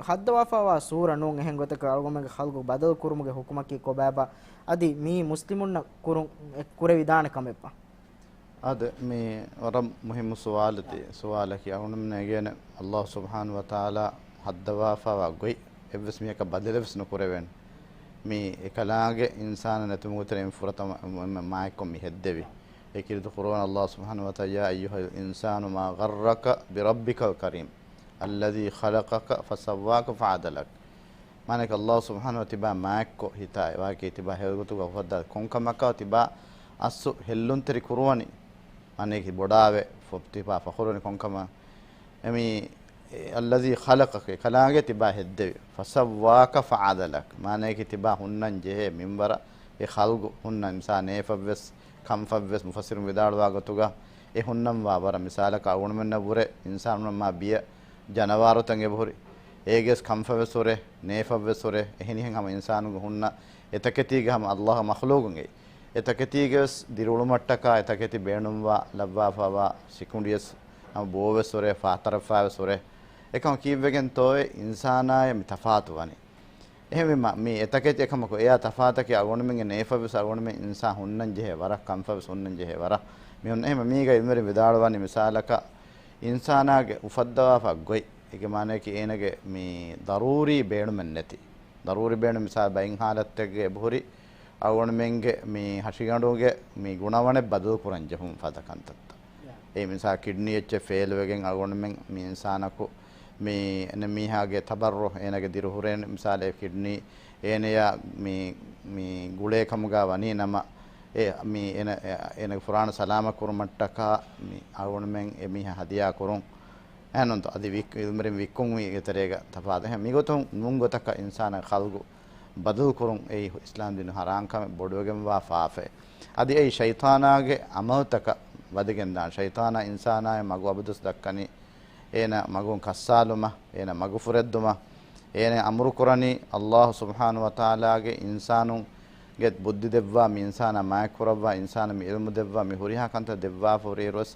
ހައްދަވާފައިވާ ސޫރަ ނޫން އެހެން ގޮތަކަށް އަޅުގަނޑުމެންގެ ޚަލްޤު ބަދަލު ކުރުމުގެ ޙުކުމަކީ ކޮބާބާ؟ އަދި މިއީ މުސްލިމުންނަށް ކުރުން އެ ކުރެވިދާނެ ކަމެއްބާ؟ އާދެ، މި ވަރަށް މުހިއްމު ސުވާލެއް، ސުވާލަކީ އަޅުގަނޑުމެން ނޭނގޭނެ އައްލާހު ސުބްޙާނަހު ވަތަޢާލާ ހައްދަވާފައިވާ ގޮތް އެއްވެސް މީހަކަށް ބަދަލެއް ވެސް ނުކުރެވޭނެ. މި އެކަލާނގެ އިންސާނާ ނެތުމުގެ ތެރެއިން ފުރަތަމަ މަ-، މަ-، މާތްކޮށް މި ހެއްދެވި. އެކިރިދު ޤުރުއާން އައްލާހު ސުބްޙާނަހު ވަތަޢާލާ، يَا أَيُّهَا الْإِنسَانُ مَا غَرَّكَ بِرَبِّكَ الْكَرِيمِ الَّذِي خَلَقَكَ فَسَوَّاكَ فَعَدَلَكَ. މާނައަކީ، އައްލާހު ސުބްޙާނަހު ވަތަޢާލާ ތިބާ މާތްކޮށް ހިތާ އެވާކީ ތިބާ ހެޔޮގޮތުގަ އުފައްދާ ކޮންކަމަކާ ތިބާ އަސްލު ހެއްލުންތެރި ކުރުވަނީ. މާނައަކީ ބޮޑާވެ ފޮ-، ތިބާ ފަޚުރުވަނީ ކޮންކަމަށް؟ އެމީ، އެ، الَّذِي خَلَقَكَ، އެކަލާނގެ ތިބާ ހެއްދެވި. فَسَوَّاكَ فَعَدَلَكَ، މާނައަކީ ތިބާ ހުންނަން ޖެހޭ މިންވަރަށް އެ ޚަލްޤު ހުންނަން، މިސާ ނޭފަށްވެސް ކަންފަށްވެސް މުފައްސިރުން ވިދާޅުވާ ގޮތުގަ އެ ހުންނަންވާ ވަރަށް. މިސާލަކަށް އަޅުގަނޑުމެންނަށް ވުރެ އިންސާނުންނަށް މާ ބިޔަ ޖަނަވާރުތައް އެބަހުރި. އޭގެސް ކަންފަވެސް ހުރޭ، ނޭފަވެސް ހުރޭ، އެހެނިހެން ހަމަ އިންސާނުގެ ހުންނަ އެތަކެތީގެ ހަމަ އައްލާހު މަޚްލޫގުން އެއީ. އެތަކެތީގެވެސް ދިރިއުޅުމަށްޓަކާ އެތަކެތި ބޭނުންވާ ލައްވާފައިވާ ސިކުނޑިޔަސް ހަމަ ބޯވެސް ހުރޭ، ފާތަރަފާވެސް ހުރޭ. އެކަމަކު ކީއްވެގެންތޯއޭ އިންސާނާއި މި ތަފާތު ވަނީ؟ އެހެންވީމަ، މި އެތަކެތި އެކަމަކު އެޔާ ތަފާތަކީ އަޅުގަނޑުމެންގެ ނޭފަވެސް އަޅުގަނޑުމެން އިންސާން ހުންނަން ޖެހޭ ވަރަށް، ކަންފަވެސް ހުންނަން ޖެހޭ ވަރަށް. މި ހުން-، އެހެންވެ މީގަ އިލްމުވެރިން ވިދާޅުވަނީ މިސާލަކަށް އިންސާނާގެ އުފައްދަވާފަ ގޮތް، އޭގެ މާނައަކީ އޭނަގެ މި ޟަރޫރީ ބޭނުމެއް ނެތި. ޟަރޫރީ ބޭނުމެއް މިސާލް ބައެއް ހާލަތެއްގަ އެބަހުރި އަޅުގަނޑުމެންގެ މި ހަށިގަނޑުގެ މި ގުނަވަނެއް ބަދަލު ކުރަން ޖެހުން ފަދަ ކަންތައްތައް. އެ މިސާ ކިޑްނީ އެއްޗެއް ފެއިލްވެގެން އަޅުގަނޑުމެން މި އިންސާނަކު މި އެން މީހާގެ ތަބައްރު އޭނަގެ ދިރިހުރޭނެ މިސާލެއް ކިޑްނީ އޭނަޔާ މި، މި ގުޅޭ ކަމުގަ ވަނީ ނަމަ، އެ މި އޭނަ، އޭނަގެ ފުރާނަ ސަލާމަތް ކުރުމަށްޓަކާ މި އަޅުގަނޑުމެން އެ މީހާ ހަދިޔާ ކުރުން. އެހެންނުންތޯ؟ އަދި ވިއް-، އިލްމުވެރިން ވިއްކުން މީގެ ތެރޭގަ ތަފާތު. އެހެން މިގޮތުން ނޫން ގޮތަކަށް އިންސާނާގެ ޚަލްޤު ބަދަލު ކުރުން އެއީ އިސްލާމް ދީނު ހަރާން ކަމެއް ބޮޑުވެގެންވާ ފާފައެއް. އަދި އެއީ ޝައިޠާނާގެ ޢަމަލުތަކަށް ވަދެގެންދާނެ. ޝައިޠާނާ އިންސާނާއަށް މަގު އަބަދުވެސް ދައްކަނީ އޭނަ މަގުން ކައްސާލުމަށް، އޭނަ މަގުފުރެއްދުމަށް. އޭނަ އަމުރުކުރަނީ އައްލާހު ސުބްޙާނަހު ވަތަޢާލާގެ އިންސާނުންގެ ބުއްދި ދެއްވާ، މި އިންސާނާ މާތްކުރައްވާ، އިންސާނާ މި ޢިލްމު ދެއްވާ، މި ހުރިހާ ކަންތައް ދެއްވާފަ ހުރިއިރުވެސް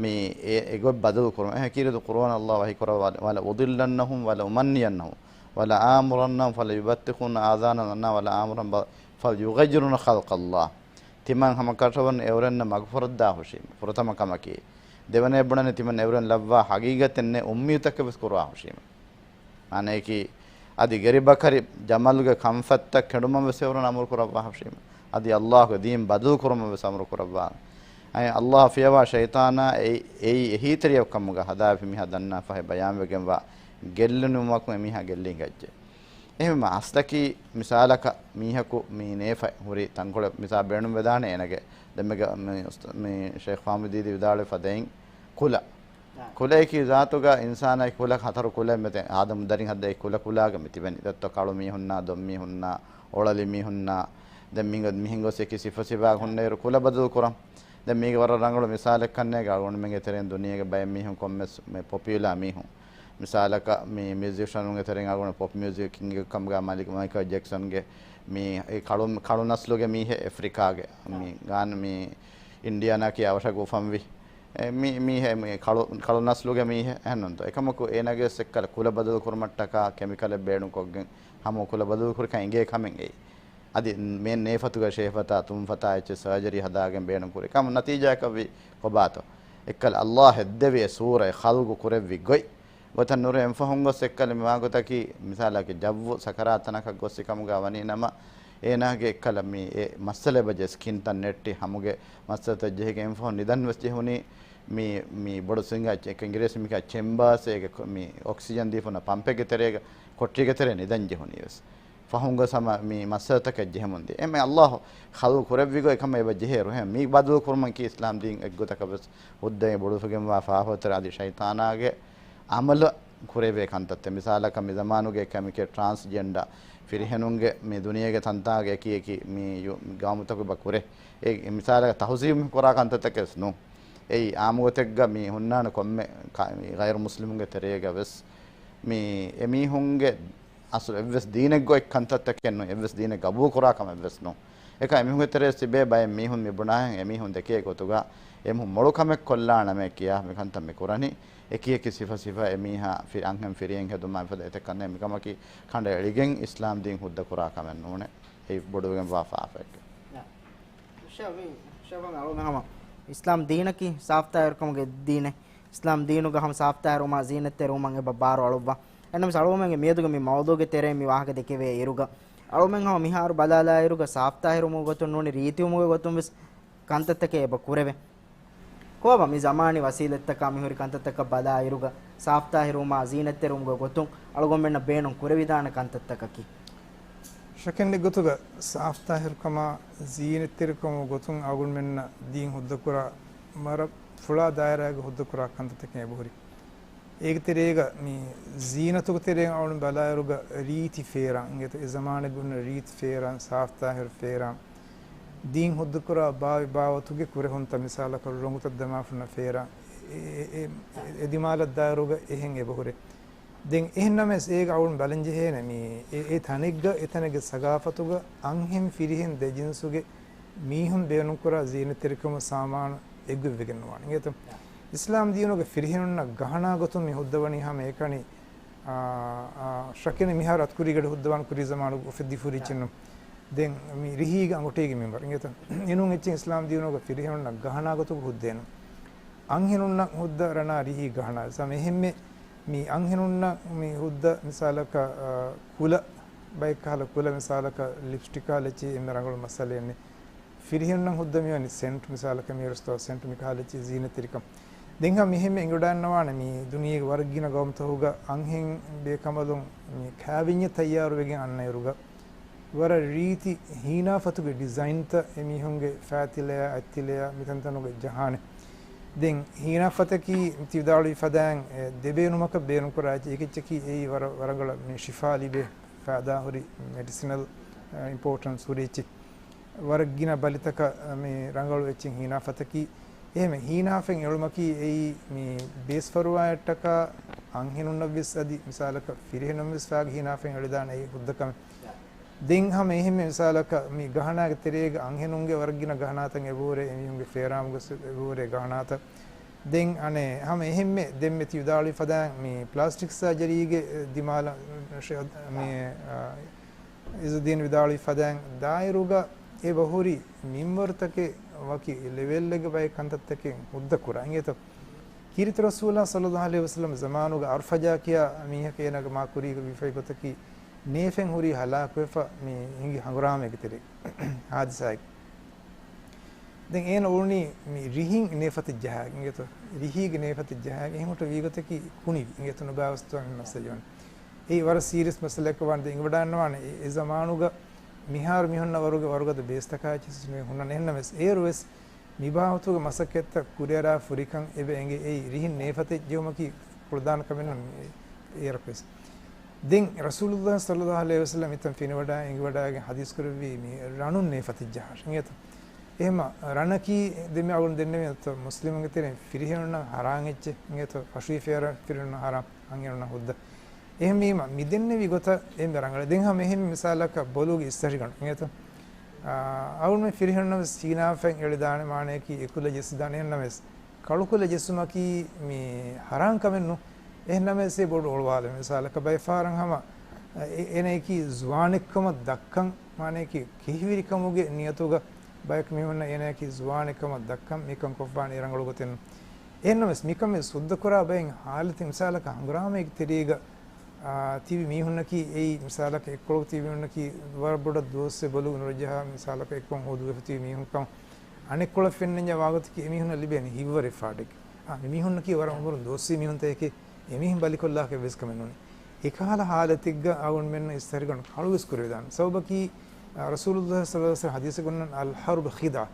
މި އެ، އެގޮތް ބަދަލު ކުރުން. އެހެން ކީރިތި ޤުރުއާން އައްލާހު ވަޙީކުރައްވާ، وَلَأُضِلَّنَّهُمْ وَلَأُمَنِّيَنَّهُمْ وَلَآمُرَنَّهُمْ فَلَيُبَتِّكُنَّ آذَانَ الْأَنْعَامِ وَلَآمُرَنَّهُمْ فَلْيُغَيِّرُنَّ خَلْقَ اللَّهِ. ތިމަން ހަމަކަށަވަރުން އެއުރެންނަށް މަގުފުރެއްދާ ހުށީމަ. ފުރަތަމަ ކަމަކީ. ދެވަނައަށް ބުނަނީ ތިމަން އެއުރެން ލައްވާ ހަގީގަތެއް ނެތް އުއްމީދުތަކެއް ވެސް ކުރުވާ ހުށީމަ. މާނައަކީ، އަދި ގެރިބަކަރި ޖަމަލުގެ ކަންފަތްތައް ކެނޑުމަށް ވެސް އެއުރެން އަމުރު ކުރައްވާ ހުށީމަ. އަދި އައްލާހުގެ ދީން ބަދަލު ކުރުމަށް ވެސް އަމުރު ކުރައްވާ. އަދި އައްލާހު ފިޔަވާ ޝައިޠާނާ އެއީ، އެއީ އެހީތެރިޔަކު ކަމުގަ ހަދާފި މިހާ ދަންނާފަހެ ބަޔާންވެގެންވާ ގެއްލުނުމަކުން އެމީހާ ގެއްލި ހިނގައްޖެ. އެހެންވީމަ އަސްލަކީ މިސާލަކަށް މީހަކު މި ނޭފަ ހުރި ތަންކޮޅެއް މިސާ ބޭނުންވެދާނެ އޭނަގެ ދެމެގަ މި އުސް-، މި ޝޭޚް ފާމިދީދީ ވިދާޅުވި ފަދައިން ކުލަ. ކުލައަކީ ޒާތުގަ އިންސާނާއަކީ ކުލަ ހަތަރު ކުލައެއް މެތެ އާދަމު ދަރިން ހައްދައި ކުލަ ކުލާގަ މި ތިބެނީ. ދެއްތޯ ކަޅު މީހުންނާ، ދޮން މީހުންނާ، އޮޅަލި މީހުންނާ، ދެން މި މިހެން ގޮސް އެކި ސިފަ ސިފައަކު ހުންނައިރު ކުލަ ބަދަލު ކުރަން. ދެން މީގެ ވަރަށް ރަނގަޅު މިސާލެއް ކަންނޭގަ އަޅުގަނޑުމެންގެ ތެރެއިން ދުނިޔޭގެ ބައެއް މީހުން ކޮންމެސް މި ޕޮޕިއުލާ މީހުން. މިސާލަކަށް މި މިއުޒިޝަނުންގެ ތެރެއިން އަޅުގަނޑު ޕޮޕް މިއުޒިކް ކިންގެއް ކަމުގަ މަލިކް މައިކަލް ޖެކްސަންގެ މި އެ ކަޅު، ކަޅު ނަސްލުގެ މީހެއް އެފްރިކާގެ މި ގާން މި އިންޑިއާނާއަކީ އަވަށަކު އުފަންވި. އެ މި، މީހެއް މި ކަޅު، ކަޅު ނަސްލުގެ މީހެއް އެހެންނުންތޯ. އެކަމަކު އޭނަގެ ސެއްކަލަ ކުލަ ބަދަލު ކުރުމަށްޓަކާ ކެމިކަލެއް ބޭނުންކޮށްގެން ހަމަ ކުލަ ބަދަލު ކުރިކަން އެނގޭ ކަމެއް އެއީ. އަދި މޭން ނޭފަތުގަ ޝޭފަތާ، ތުންފަތާ އެއްޗެއް ސަރޖަރީ ހަދާގެން ބޭނުން ކުރި. ކަމަށް ނަތީޖާއަކަށްވީ ކޮބާތޯ؟ އެއްކަލަ އައްލާހް ހެއްދެވި އެ ސޫރަތް ޚަލްގު ކުރެއްވި ގޮތް. ގޮތަށް ނުރެ އެންފަހުން ގޮސް އެއްކަލަ މިވާގޮތަކީ މިސާލަކީ ޖައްވު ސަކަރާތް ތަނަކަށް ގޮއްސި ކަމުގަ ވަނީ ނަމަ، އޭނާގެ އެއްކަލަ މި އެ މައްސަލަ އެބަޖެ ސްކިންތައް ނެއްޓި ހަމުގެ މައްސަލަތައް ޖެހިގެން އެންފަހުން ނިދަން ވެސް ޖެހުނީ މި، މި ބޮޑު ސިނގާ އެކަ އިނގިރޭސި މިކަ ޗެމްބާސް އޭގެ ކޮ-، މި އޮކްސިޖަން ދީފުނަ ޕަމްޕެއްގެ ތެރޭގަ ކޮޓަރީގެ ތެރޭ ނިދަން ޖެހުނީ ވެސް. ފަހުން ގޮސް ހަމަ މި މައްސަލަތަކެއް ޖެހެމުން ދިޔަ. އެމެ އައްލާހު ޚަލްގު ކުރެއްވި ގޮތް އެކަމަށް އެބަ ޖެހޭ ރުހެން. މި ބަދަލު ކުރުމަކީ އިސްލާމް ދީން އެއްގޮތަކަށް ވެސް ހުއްދައިން ބޮޑުވެގެންވާ ފާފަތަރ އަދި ޝައިޠާނާގެ އަމަލު ކުރެވޭ ކަންތައްތައް. މިސާލަކަށް މި ޒަމާނުގެ ކެމިކެ ޓްރާންސްޖެންޑާ ފިރިހެނުންގެ މި ދުނިޔޭގެ ތަންތާގެ އެކި އެކި މި ޔު-، ގައުމުތަކު ބަ ކުރޭ. އެ މިސާލަކަށް ތަހުޒީބު ކުރާ ކަންތައްތަކެއް ވެސް ނޫން. އެއީ އާއްމުގޮތެއްގަ މި ހުންނާނެ ކޮންމެ ކަ-، މި ޣައިރު މުސްލިމުންގެ ތެރޭގަ ވެސް މި އެމީހުންގެ އަސްލު އެއްވެސް ދީނެއްގަ އޮތް ކަންތައްތަކެއް ނޫން، އެއްވެސް ދީނެއް ގަބޫލު ކުރާ ކަމެއް ވެސް ނޫން. އެކަ އެމީހުންގެ ތެރޭ ތިބޭ ބައެއް މީހުން މި ބުނާހެން އެމީހުން ދެކޭ ގޮތުގަ އެމީހުން މޮޅު ކަމެއް ކޮށްލާނަމޭ ކިޔާ މިކަންތައް މި ކުރަނީ. އެކި އެކި ސިފަ ސިފަ އެމީހާ ފި-، އަންހެން ފިރިހެން ހެދުމާ މިފަދަ އެތައް ކަންނޭ މިކަމަކީ ކަނޑައެޅިގެން އިސްލާމް ދީން ހުއްދަ ކުރާ ކަމެއް ނޫނޭ. އެއީ ބޮޑުވެގެންވާ ފާފައެއްގެ. އިސްލާމް ދީނަކީ ސާފްތާހިރުކަމުގެ ދީނެއް. އިސްލާމް ދީނުގަ ހަމަ ސާފްތާހިރުވުމާ ޒީނަތްތެރިވުމަށް އެބަ ބާރު އަޅުއްވާ. އެންނަމަސް އަޅުގަމެންގެ މިއަދުގެ މި މައުޟޫގެ ތެރެއިން މި ވާހަކަ ދެކެވޭ އިރުގަ، އަޅުގަމެން ހަމަ މިހާރު ބަލާލާއިރުގަ ސާފްތާހިރުވުމުގެ ގޮތުން ނޫނީ ރީތިވުމުގެ ގޮތުން ވެސް ކަންތައްތަކެއް އެބަ ކުރެވޭ. ކޯބަ މި ޒަމާނީ ވަސީލަތްތަކާ މިހުރި ކަންތައްތަކަށް ބަލާއިރުގަ، ސާފްތާހިރުވުމާ ޒީނަތްތެރިވުމުގެ ގޮތުން އަޅުގަނޑުމެންނަށް ބޭނުން ކުރެވިދާނެ ކަންތައްތަކަކީ؟ ޝަކެއްނެތް ގޮތުގަ ސާފްތާހިރުކަމާ ޒީނަތްތެރިކަމުގެ ގޮތުން އަޅުގަނޑުމެންނަށް ދީން ހުއްދަކުރާ، ވަރަށް ފުޅާ ދާއިރާގަ ހުއްދަކުރާ ކަންތައްތަކެއް އެބަހުރި. އޭގެ ތެރޭގަ މި ޒީނަތުގެ ތެރޭގަ އަޅުން ބަލާއިރުގަ ރީތި ފޭރާން، އިނގޭތޯ އެ ޒަމާނެއްގަ ހުންނަ ރީތި ފޭރާން، ސާފްތާހިރު ފޭރާން، ދީން ހުއްދަކުރާ ބާވި ބާވަތުގެ ކުރެހުންތައް މިސާލަކަށް ރޮނގުތައް ދަމާފަ ހުންނަ ފޭރާން، އެ، އެ، އެ، އެ ދިމާލަށް ދާއިރުގަ އެހެން އެބަހުރޭ. ދެން އެހެންނަމަވެސް އޭގަ އަޅުން ބަލަންޖެހޭނެ މި އެ، އެ ތަނެއްގަ އެތަނެއްގެ ސަގާފަތުގަ އަންހެން ފިރިހެން ދެ ޖިންސުގެ މީހުން ބޭނުންކުރާ ޒީނަތްތެރިކަމުގެ ސާމާނު އެއްގޮތްވެގެން ނުވާނެ. އިނގޭތޯ؟ އިސްލާމް ދީނުގެ ފިރިހެނުންނަށް ގަހަނާ ގޮތުން މި ހުއްދަވަނީ ހަމަ އެކަނި، އާ، އާ، ޝަކެއްނެތް މިހާރު އަތުކުރީގަޑި ހުއްދަވާން ކުރީ ޒަމާނުގަ އުފެއްދި ފުރި އެއްޗެއްނު. ދެން މި ރިހީގެ އަނގުޓީގެ މިންވަރު. އިނގޭތޯ؟ އެނޫން އެއްޗެއް އިސްލާމް ދީނުގަ ފިރިހެނުންނަށް ގަހަނާ ގޮތުގަ ހުއްދައެއްނު. އަންހެނުންނަށް ހުއްދަ ރަނާ ރިހީ ގަހަނާ. ސަމް އެހެންމެ މި އަންހެނުންނަށް މި ހުއްދަ މިސާލަކަށް، އާ، ކުލަ، ބައެއް ކަހަލަ ކުލަ މިސާލަކަށް ލިޕްސްޓިކް ކަހަލަ އެއްޗެއް އެންމެ ރަނގަޅު މައްސަލައެއް ނެތް. ފިރިހެނުންނަށް ހުއްދަ މިވަނީ ސެންޓް މިސާލަކަށް މި އަރުސްތޯ ސެންޓް މި ކަހަލަ އެއްޗެއް ޒީނަތްތެރިކަން. ދެން ހަމަ މިހެންމެ އެނގިވަޑައިގަންނަވާނެ މި ދުނިޔޭގެ ވަރަށް ގިނަ ގައުމުތަކުގަ އަންހެން ބޭކަނބަލުން މި ކާވެންޏެއް ތައްޔާރުވެގެން އަންނައިރުގަ، ވަރަށް ރީތި ހީނާފަތުގެ ޑިޒައިންތައް އެމީހުންގެ ފައިތިލަޔާ، އަތްތިލަޔާ، މިތަންތަނުގަ ޖަހާނެ. ދެން ހީނާފަތަކީ ތި ވިދާޅުވި ފަދައިން، އެ، ދެބޭނުމަކަށް ބޭނުންކުރާ އެއްޗެއް. އެކިއެއްޗަކީ އެއީ ވަރަށް، ވަރަށް ރަނގަޅަށް މި ޝިފާ ލިބޭ ފައިދާހުރި މެޑިސިނަލް، އެ، އިމްޕޯޓެންސް ހުރި އެއްޗެއް. ވަރަށް ގިނަ ބަލިތަކަށް މި ރަނގަޅު އެއްޗެއް ހީނާފަތަކީ. އެހެން ހީނާފަތް އެޅުމަކީ އެއީ މި ބޭސްފަރުވާއަށްޓަކާ އަންހެނުންނަށްވެސް އަދި މިސާލަކަށް ފިރިހެނުންވެސް ފައިގެ ހީނާފަތް އެޅިދާނެ އެއީ ހުއްދަ ކަމެއް. ދެން ހަމަ އެހެންމެ މިސާލަކަށް މި ގަހަނާގެ ތެރޭގަ އަންހެނުންގެ ވަރަށް ގިނަ ގަހަނާތައް އެބަހުރޭ، އެމީހުންގެ ފޭރާމުގެ ސު-، އެބަހުރޭ ގަހަނާތައް. ދެން އަނެއް ހަމަ އެހެންމެ ދެންމެ ތި ވިދާޅުވި ފަދައިން މި ޕްލާސްޓިކް ސާޖަރީގެ ދިމާލަށް މި، އާ، އިޒުއްދީން ވިދާޅުވި ފަދައިން ދާއިރުގަ އެބަހުރި މިންވަރުތަކެއް ވަކި ލެވެލްއެއްގަ ބައެއް ކަންތައްތަކެއް ހުއްދަ ކުރާ. އިނގޭތޯ؟ ކީރިތި ރަސޫލާ ޞައްލައްލާހު ޢަލައިހި ވަސައްލަމް ޒަމާނުގަ އަރުފަޖާ ކިޔާ މީހަކަށް އޭނާގެ މާ ކުރީގަ ވެފައި ގޮތަކީ ނޭފެން ހުރީ ހަލާކުވެފަ މި ހިނގި ހަނގުރާމައެއްގެ ތެރޭ ހާދިސާއެއް. ދެން އޭނަ އުޅުނީ މި ރިހިން ނޭފަތެއް ޖަހާ އިނގޭތޯ؟ ރިހީގެ ނޭފަތެއް ޖަހާ އެހެން ހުއްޓަ ވީގޮތަކީ ކުނިވި އިނގޭތޯ؟ ނުބާވަސްތުވާ މި މައްސަލަ ޖެހުނީ. އެއީ ވަރަށް ސީރިއަސް މައްސަލައެއްކަން ވާނެ. ދެން އެނގިވަޑައިގަންނަވާނެ އެ، އެ ޒަމާނުގަ މިހާރު މިހުންނަ ވަރުގެ ވަރުގަދަ ބޭސްތަކާ އެއްޗެއް ހުންނަން. އެހެންނަމަވެސް އޭރުވެސް މިބާވަތުގެ މަސައްކަތްތައް ކުރިއަރާ ފުރިކަން އެބަ އެނގޭ. އެއީ ރިހިން ނޭފަތެއް ޖެހުމަކީ ކުޅަދާނަ ކަމެއްނު އޭރަކުވެސް. ދެން ރަސޫލުﷲ ޞައްލައްލާހު ޢަލައިހި ވަސައްލަމް އެތަން ފެނިވަޑައި އެނގިވަޑައިގެން ޙަދީޘް ކުރެއްވީ މި ރަނުން ނޭފަތެއް ޖަހާށޭ އިނގޭތޯ؟ އެހެމަ ރަނަކީ ދެންމެ އަޅުން ދެންނެވި އޮތްތޯ މުސްލިމުންގެ ތެރެއިން ފިރިހެނުންނަށް ޙަރާމް އެއްޗެއް އިނގޭތޯ؟ ފަށުވީ ފޭރަށް ފިރިހެނުންނަށް ޙަރާމް، އަންހެނުންނަށް ހުއްދަ. އެހެންވީމަ މި ދެންނެވި ގޮތަށް އެންމެ ރަނގަޅަށް. ދެން ހަމަ އެހެން މިސާލަކަށް ބޮލުގެ އިސްތަށިގަނޑު އިނގޭތޯ؟ އާ، އަޅުންމެ ފިރިހެނުންނަށް ވެސް ހީނާފަތް އެޅިދާނެ މާނަޔަކީ އެކުލަ ޖެއްސިދާނެ. އެހެންނަމަވެސް ކަޅުކުލަ ޖެއްސުމަކީ މި ޙަރާމް ކަމެއް ނޫން. އެހެންނަމަވެސް އެ ބޮޑު އޮޅުވާލެއް. މިސާލަކަށް ބައެއް ފަހަރަށް ހަމަ އެ-، އޭނަޔަކީ ޒުވާނެއްކަމަށް ދައްކަން، މާނަޔަކީ ކިހިވެރިކަމުގެ ނިޔަތުގަ ބަޔަކު މީހުންނަށް އޭނަޔަކީ ޒުވާނެއްކަމަށް ދައްކަން މިކަން ކޮށްފާނެ ރަނގަޅު ގޮތެއް ނޫން. އެހެންނަމަވެސް މިކަމެއް ސުއްދަކުރާ ބައެއް ޙާލަތެއް މިސާލަކަށް ހަނގުރާމައެއްގެ ތެރޭގަ، އާ، ތިބި މީހުންނަކީ އެއީ މިސާލަކަށް އެއްކޮޅަކު ތިބި މީހުންނަކީ ވަރަށް ބޮޑަށް ދުވަސްވެ ބޮލުގަ ނުރައްޖެހާ މިސާލަކަށް އެއްކޮން ހޯދުވެފަ ތިބި މީހުންކަމަށް އަނެއްކޮޅަށް ފެންނަންޏާ ވާގޮތަކީ އެމީހުންނަށް ލިބޭނެ ހިތްވަރެއް ފާޑެއް. އާ، މި މީހުންނަކީ ވަރަށް އުމުރުން ދުވަސްވީ މީހުންތަކެކޭ. އެމީހުން ބަލިކޮށްލާކަށް ވެސް ކަމެއް ނޫނޭ. އެކަހަލަ ޙާލަތެއްގަ އަޅުގަނޑުމެންނަށް އިސްތަށިގަނޑު ކަޅުވެސް ކުރެވިދާނެ. ސަބަބަކީ، އަ، ރަސޫލުﷲ ޞައްލަﷲ ޢަލައިހި ވަސައްލަމް ޙަދީޘެއްގަ އޮންނަން، އަލްޙަރްބު ޚިދްޢަ.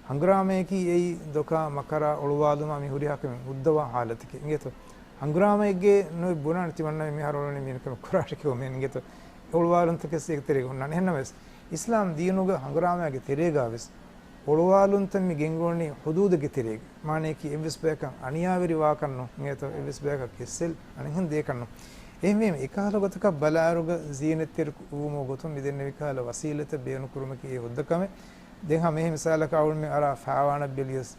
ހަނގުރާމަޔަކީ އެއީ ދޮކާ މަކަރާ އޮޅުވާލުމާ މި ހުރިހާ ކަމެއް ހުއްދަވާ ޙާލަތެކޭ. އިނގޭތޯ؟ ހަނގުރާމައެއްގެ ނުވެ ބުނާނެ ތިމަންނަ މިހާރު އޮޅުނީ މި ކަމެއް ކުރާށޭ ކިޔުމޭ އިނގޭތޯ؟ އޮޅުވާލުންތަކެއް އޭގެ ތެރޭގަ ހުންނާނެ. އެހެންނަމަވެސް އިސްލާމް ދީނުގަ ހަނގުރާމައިގެ ތެރޭގަ ވެސް އޮޅުވާލުންތައް މި ގެންގުޅެނީ ޙުދޫދެއްގެ ތެރޭގަ. މާނަޔަކީ އެއްވެސް ބަޔަކަށް އަނިޔާވެރިވާކަށްނު، އިނގޭތޯ؟ އެއްވެސް ބަޔަކަށް ކެއްސެއް އަނެއްހެން ދޭކަށްނު. އެހެންވީމަ އެކަހަލަ ގޮތަކަށް ބަލާއިރުގަ ޒީނަތްތެރި ވުމުގެ ގޮތުން މި ދެންނެވި ކަހަލަ ވަސީލަތްތައް ބޭނުންކުރުމަކީ އެ ހުއްދަ ކަމެއް. ދެން ހަމަ އެހެން މިސާލަކަށް އަޅުންމެ އަރާ ފާވާނަށް ބެލިޔަސް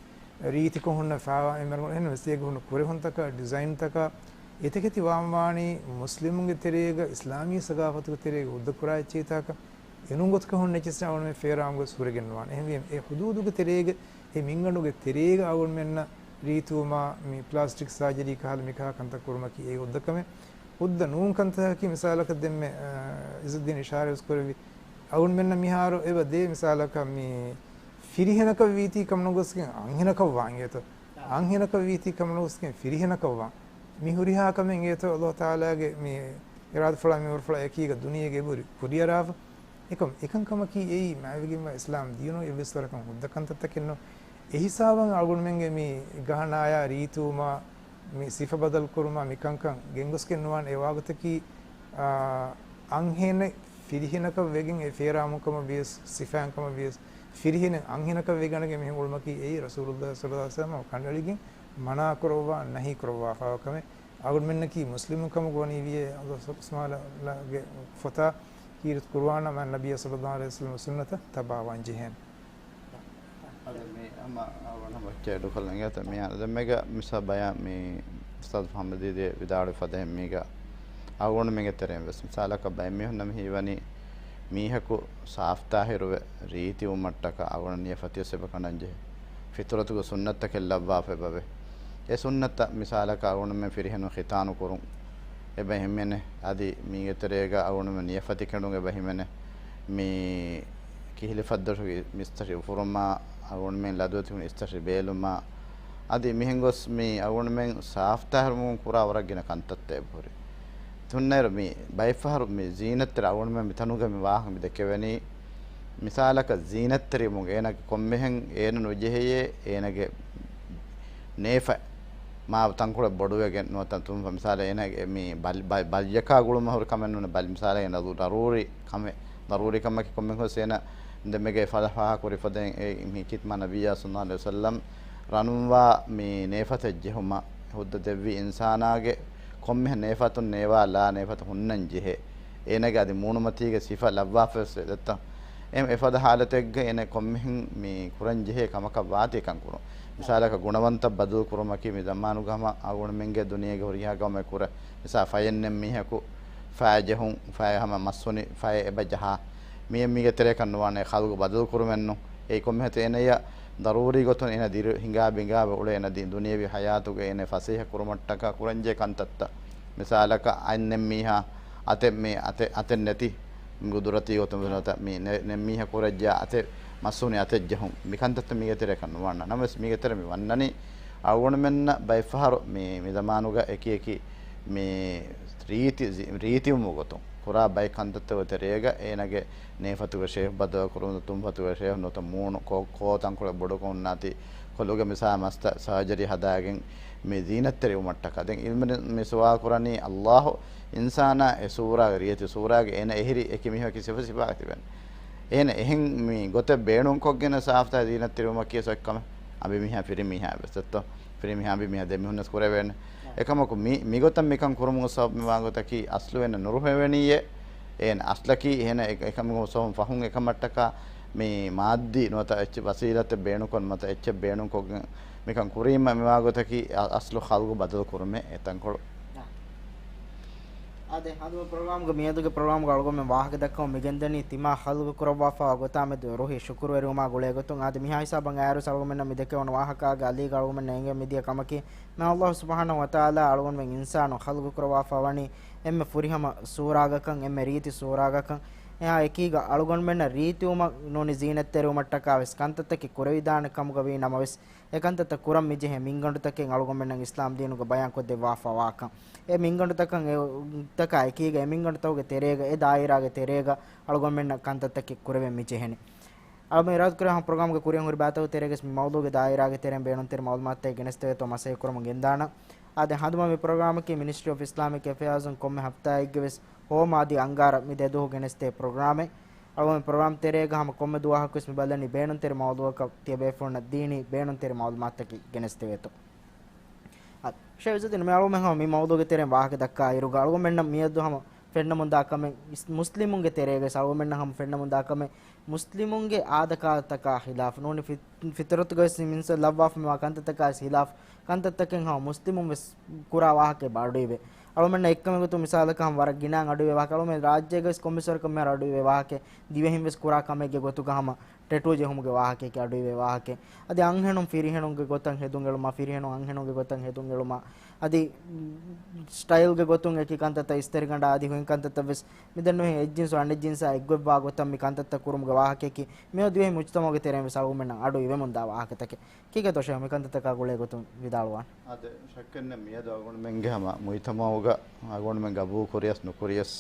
ރީތިކޮށް ހުންނަ ފާވާ އެމެރުން އެހެން ވެސް އޭގެ ހުންނަ ކުރެހުންތަކާ، ޑިޒައިންތަކާ އެތަކެތި ވާންވާނީ މުސްލިމުންގެ ތެރޭގަ، އިސްލާމީ ސަގާފަތުގެ ތެރޭގަ ހުއްދަ ކުރާ އެއްޗެހިތާކަށް އެނޫން ގޮތަކަށް ހުންނަ އެއްޗެއް އަޅުގަނޑުމެން ފޭރާމުގަ ހުރެގެން ނުވާނެ. އެހެންވީމަ އެ ހުދޫދުގެ ތެރޭގަ، އެ މިންގަނޑުގެ ތެރޭގަ އަޅުގަނޑުމެންނަށް ރީތިވުމާ، މި ޕްލާސްޓިކް ސާޖަރީ ކަހަލަ މިކަހާ ކަންތައް ކުރުމަކީ އެއީ ހުއްދަ ކަމެއް. ހުއްދަ ނޫން ކަންތަކަކީ މިސާލަކަށް ދެންމެ، އާ، އިޒުއްދީން އިޝާރާތް ވެސް ކުރެއްވި. އަޅުގަނޑުމެންނަށް މިހާރު އެބަ ދޭ މިސާލަކަށް މި ފިރިހެނަކަށް ވީތީ ކަމަށް ނުގޮސްގެން އަންހެނަކަށް ވާން އިނގޭތޯ. އަންހެނަކަށް ވީތީ ކަމަށް ނުގޮސްގެން ފިރިހެނަކަށް ވާން. މި ހުރިހާ ކަމެއް އިނގޭތޯ ﷲ ތަޢާލާގެ މި އިރާދަފުޅާ މި އުމުރުފުޅާ އެކީގަ ދުނިޔޭގެ އެބަހުރި ކުރިއަރާފަ. އެކަމް، އެކަންކަމަކީ އެއީ މާތްވެގެންވާ އިސްލާމް ދީނު އެއްވެސް ވަރަކަށް ހުއްދަ ކަންތައްތަކެއް ނޫން. އެ ހިސާބަށް އަޅުގަނޑުމެންގެ މި ގަހަނާޔާ ރީތިވުމާ، މި ސިފަ ބަދަލުކުރުމާ މިކަންކަން ގެންގޮސްގެން ނުވާނެ. އެ ވާގޮތަކީ، އާ، އަންހެނެއް ފިރިހެނަކަށް ވެގެން އެ ފޭރާމުން ކަމަށް ވިޔަސް، ސިފައިން ކަމަށް ވިޔަސް، ފިރިހެނެއް އަންހެނަކަށް ވެގަނެގެން މިހެން އުޅުމަކީ އެއީ ރަސޫލުﷲ ޞައްލަﷲ ޢަލައިހި ވަސައްލަމަ ކަނޑައެޅިގެން މަނާ ކުރައްވާ، ނަހީ ކުރައްވާފައިވާ ކަމެއް. އަޅުގަނޑުމެންނަކީ މުސްލިމުން ކަމުގަ ވަނީ ވިޔޭ، ﷲ ސުބްޙާނަހޫ ވަތަޢާލާގެ ފޮތާ ކީރިތި ޤުރުއާނާ މާތް ނަބިއްޔާ ޞައްލަﷲ ޢަލައިހި ވަސައްލަމަ ސުންނަތަށް ތަބާވާން ޖެހޭނެ. އަދި މި ހަމަ އަޅުގަނޑު ހަމަ އެއްޗެއް އެޑުކޮށްލަން އިނގޭތަ؟ މި އަދަ މެގަ މިސާ ބަޔާ މި އުސްތާޛު މުޙައްމަދު ދީދޭ ވިދާޅުވި ފަދައިން މީގަ އަޅުގަނޑުމެންގެ ތެރެއިން ވެސް މިސާލަކަށް ބައެއް މީހުންނަށް މި ހީވަނީ މީހަކު ސާފްތާހިރުވެ ރީތިވުމަށްޓަކާ އަޅުގަނޑު ނިޔަފަތިވެސް އެބަ ކަނޑަންޖެހޭ. ފިޠުރަތުގެ ސުންނަތްތަކެއް ލައްވާފަ އެބަވޭ. އެ ސުންނަތަށް މިސާލަކަށް އަޅުގަނޑުމެން ފިރިހެނުން ޚިތާނު ކުރުން އެބަ ހިމެނޭ. އަދި މީގެ ތެރޭގަ އަޅުގަނޑުމެން ނިޔަފަތި ކެނޑުން އެބަ ހިމެނޭ. މި ކިހިލި ފައްދަށު މިސްތަށި އުފުރުމާ، އަޅުގަނޑުމެން ލަދުވެތި ހުން އިސްތަށި ބޭލުމާ، އަދި މިހެން ގޮސް މި އަޅުގަނޑުމެން ސާފްތާހިރުވުމުން ކުރާ ވަރަށް ގިނަ ކަންތައްތައް އެބަހުރި. ތުންނައިރު މި ބައެއްފަހަރު މި ޒީނަތްތެރި އަޅުގަނޑުމެން މިތަނުގަ މި ވާހަކަ މި ދެކެވެނީ، މިސާލަކަށް ޒީނަތްތެރިވުމުގެ އޭނަގެ ކޮންމެހެން އޭނަ ނުޖެހެޔޭ، އޭނަގެ ނޭފަ މާ ތަންކޮޅެއް ބޮޑުވެގެން ނުވަތަ ތުންފަ މިސާލަށް އޭނަގެ މި ބަލި-، ބަ-، ބަލިޔަކާ ގުޅުމަށް ހުރި ކަމެއް ނޫން. ބަލި-، މިސާލަށް އޭނަ ދަރޫ-، ދަރޫރީ ކަމެއް، ދަރޫރީ ކަމަކީ ކޮންމެ ހުސް އޭނަ ދެމެގެ ފަލަ ފާހަ ކުރި ފަދައިން އެ މި ކިތްމާ ނަބިއްޔާ ޞައްލަﷲ ޢަލައިހި ވަސައްލަމް ރަނުންވާ މި ނޭފަތެއް ޖެހުމަށް ހުއްދަ ދެއްވި އިންސާނާގެ ކޮންމެހެން ނޭފަތުން ނޭވާލާ ނޭފަތު ހުންނަން ޖެހޭ. އޭނަގެ އަދި މޫނުމަތީގެ ސިފަ ލައްވާފަވެސް ދެއްތަ؟ އެ އެފަދަ ހާލަތެއްގަ އޭނަ ކޮންމެހެން މި ކުރަން ޖެހޭ ކަމަކަށް ވާތީ ކަން ކުރުން. މިސާލަކަށް ގުނަވަންތައް ބަދަލު ކުރުމަކީ މި ޒަމާނުގަ ހަމަ އަޅުގަނޑުމެންގެ ދުނިޔޭގެ ހުރިހާ ގައުމެއް ކުރެ. މިސާ ފަޔެއް ނެތް މީހަކު ފައި ޖެހުން، ފައި ހަމަ މަސް ހުނި ފައި އެބަ ޖަހާ. މިއެއް މީގެ ތެރޭކަށް ނުވާނެ ޚަލްގު ބަދަލު ކުރުމެއްނު. އެއީ ކޮންމެހެންތޯ އޭނަޔަށް ދަރޫރީ ގޮތުން އޭނަ ދިރި ހިނގާ ބިނގާވެ އުޅޭ އޭނަ ދި-، ދުނިޔެވީ ހަޔާތުގަ އޭނަ ފަސޭހަ ކުރުމަށްޓަކާ ކުރަންޖެހޭ ކަންތައްތައް. މިސާލަކަށް އަތް ނެތް މީހާ އަތެއް މި އަތެއް، އަތެއް ނެތި ގުދުރަތީ ގޮތުން ނުވަތަ މި ނެ-، ނެތް މީހަކު ކުރައްޖާ އަތެއް މަސް ހުނި އަތެއް ޖެހުން. މިކަންތައްތައް މީގެ ތެރޭކަށް ނުވާންނަ. ނަމަވެސް މީގެ ތެރެ މި ވަންނަނީ އަޅުގަނޑުމެންނަށް ބައެއްފަހަރު މި، މި ޒަމާނުގަ އެކި އެކި މި ރީތި، ރީތިވުމުގެ ގޮތުން ކުރާ ބައެއް ކަންތައްތަކުގެ ތެރޭގަ އޭނަގެ ނޭފަތުގެ ޝޭފް ބަދަލު ކުރުން، ތުންފަތުގެ ޝޭފް ނުވަތަ މޫނު ކޯ-، ކޯ ތަންކޮޅެއް ބޮޑުކޮށް ހުންނާތީ ކޮލުގެ މިސާ މަސްތައް ސާޖަރީ ހަދާގެން މި ޒީނަތްތެރިވުމަށްޓަކާ. ދެން އިލްމުވެރިން މި ސުވާލު ކުރަނީ ﷲ އިންސާނާ އެ ސޫރާގެ ރީތި ސޫރާގެ އޭނަ އެހިރި އެކި މީހަކީ ސިފަ ސިފައިގަ ތިބެން. އޭނަ އެހެން މި ގޮތެއް ބޭނުންކޮށްގެން ސާފްތާ ޒީނަތްތެރިވުމަކީ ސޮއްކަމެއް. އަނބިމީހާ ފިރިމީހާ ވެސް އެއްތޯ. ފިރިމީހާ އަނބިމީހާ ދެމީހުން ވެސް ކުރެވޭނެ. އެކަމަކު މި، މިގޮތަށް މިކަން ކުރުމުގެ ސަބަބު މިވާގޮތަކީ އަސްލު އޭނަ ނުރުހެވެނީއޭ. އޭނަ އަސްލަކީ އޭނަ އެ-، އެކަމުގެ ސަބަބުން ފަހުން އެކަމަށްޓަކާ މި މާއްދީ ނުވަތަ އެއްޗެއް ވަސީލަތެއް ބޭނުންކޮށް ނުވަތަ އެއްޗެއް ބޭނުންކޮށްގެން މިކަން ކުރީމަ މިވާގޮތަކީ އަ-، އަސްލު ޚަލްގު ބަދަލު ކުރުމޭ އެތަންކޮޅު. އާދެ، ހަނދުމަ ޕްރޮގްރާމްގެ މިއަދުގެ ޕްރޮގްރާމްގަ އަޅުގަނޑުމެން ވާހަކަ ދައްކަމުން މިގެންދަނީ ތިމާ ޚަލްގު ކުރައްވާފައިވާ ގޮތާ މެދު ރުހި ޝުކުރުވެރިވުމާ ގުޅޭ ގޮތުން. އާދެ، މިހާ ހިސާބަށް އައިރުވެސް އަޅުގަނޑުމެންނަށް މި ދެކެވުނު ވާހަކާގެ އަލީގަ އަޅުގަނޑުމެންނަށް އެނގޭ މިދިޔަ ކަމަކީ، މާތް ﷲ ސުބްޙާނަހޫ ވަތަޢާލާ އަޅުގަނޑުމެން އިންސާނުން ޚަލްގު ކުރައްވާފައިވަނީ އެންމެ ފުރިހަމަ ސޫރާގަކަށް، އެންމެ ރީތި ސޫރާގަކަށް. އެހާ އެކީގަ އަޅުގަނޑުމެންނަށް ރީތިވުމަށް ނޫނީ ޒީނަތްތެރިވުމަށްޓަކާ ވެސް ކަންތައްތަކެއް ކުރެވިދާނެ ކަމުގަ ވީ ނަމަވެސް، އެ ކަންތައްތައް ކުރަން މިޖެހޭ މިންގަނޑުތަކެއް އަޅުގަނޑުމެންނަށް އިސްލާމް ދީނުގަ ބަޔާންކޮށްދެއްވާފައިވާކަން. އެ މިންގަނޑުތަކަށް އެ، ތަކާ އެކީގަ އެ މިންގަނޑުތަކުގެ ތެރޭގަ، އެ ދާއިރާގެ ތެރޭގަ އަޅުގަނޑުމެންނަށް ކަންތައްތަކެއް ކުރެވެން މިޖެހެނީ. އަޅުގަނޑު އިރާދަކުރޭ ހަމަ ޕްރޮގްރާމްގެ ކުރިއަށް ހުރި ބައިތަކުގެ ތެރޭގަސް މި މައުޟޫގެ ދާއިރާގެ ތެރެއިން ބޭނުންތެރި މައުލޫމާތުތައް ގެނެސްދެވޭތޯ މަސައްކަތް ކުރަމުން ގެންދާނަން. އާދެ، ހަނދުމަ މި ޕްރޮގްރާމަކީ މިނިސްޓްރީ އޮފް އިސްލާމިކް އެފެއާޒުން ކޮންމެ ހަފްތާއެއްގެ ވެސް ހޯ މާދީ އަންގާރަ މި ދެ ދުވަހު ގެނެސްދޭ ޕްރޮގްރާމެއް. އަޅުގަނޑު މި ޕްރޮގްރާމް ތެރޭގަ ހަމަ ކޮންމެ ދުވަހަކުވެސް މި ބަލަނީ ބޭނުންތެރި މައުޟޫއަކަށް ތިޔަބޭފުޅުންނަށް ދީނީ ބޭނުންތެރި މައުލޫމާތުތަކެއް ގެނެސްދެވޭތޯ. އަ، ޝޭޚް އިޒުއްދީން، މި އަޅުގަނޑުމެން ހަމަ މި މައުޟޫގެ ތެރެއިން ވާހަކަ ދައްކާ އިރުގަ އަޅުގަނޑުމެންނަށް މިއަދު ހަމަ ފެންނަމުންދާ ކަމެއް، މުސްލިމުންގެ ތެރޭގަ އަޅުގަނޑުމެންނަށް ހަމަ ފެންނަމުންދާ ކަމެއް، މުސްލިމުންގެ އާދަކާދަތަކާ ހިލާފު ނޫނީ، ފި-، ފިތުރަތުގައި މިންސަ ލައްވާފަ މިވާ ކަންތައްތަކާ ހިލާފު ކަންތައްތަކެއް ހަމަ މުސްލިމުން ވެސް ކުރާ ވާހަކައެއް އަޑުއިވޭ. އަޅުމެންނަށް އެއްކަމެއް ގޮތުން މިސާލަކަށް ހަމަ ވަރަށް ގިނައިން އަޑުއިވޭ ވާހަކަ، އަޅުމެން ރާއްޖޭގަ ވެސް ކޮންމެސް ވަރަކަށް މިހާރު އަޑުއިވޭ ވާހަކަ، ދިވެހިން ވެސް ކުރާ ކަމެއްގެ ގޮތުގަ ހަމަ ޓެޓޫ ޖެހުމުގެ ވާހަކައެކޭ އަޑުއިވޭ ވާހަކަ. އަދި އަންހެނުން ފިރިހެނުންގެ ގޮތަށް ހެދުން އެޅުމާ، ފިރިހެނުން އަންހެނުންގެ ގޮތަށް ހެދުން އެޅުމާ، އަދި ސްޓައިލްގެ ގޮތުން އެކި ކަންތައްތައް އިސްތެރިގަނޑާ އަދި ހުއިން ކަންތައްތައް ވެސް މިދެންނެވި އެއްޖިންސު އަނެއްޖިންސާ އެއްގޮތްވާ ގޮތަށް މި ކަންތައްތައް ކުރުމުގެ ވާހަކައަކީ މިއޮތް ދިވެހި މުޖްތަމަޢުގެ ތެރެއިން ވެސް އަޅުގަނޑުމެންނަށް އަޑު އިވެމުންދާ ވާހަކަތަކެއް. ކީކޭތޯ ޝޭހް މި ކަންތައްތަކާ ގުޅޭ ގޮތުން ވިދާޅުވާން؟ އާދެ، ޝައްކެއްނެތް މިއަދު އަޅުގަނޑުމެންގެ ހަމަ މުޖްތަމަޢުގަ އަޅުގަނޑުމެން ގަބޫލު ކުރިޔަސް ނުކުރިޔަސް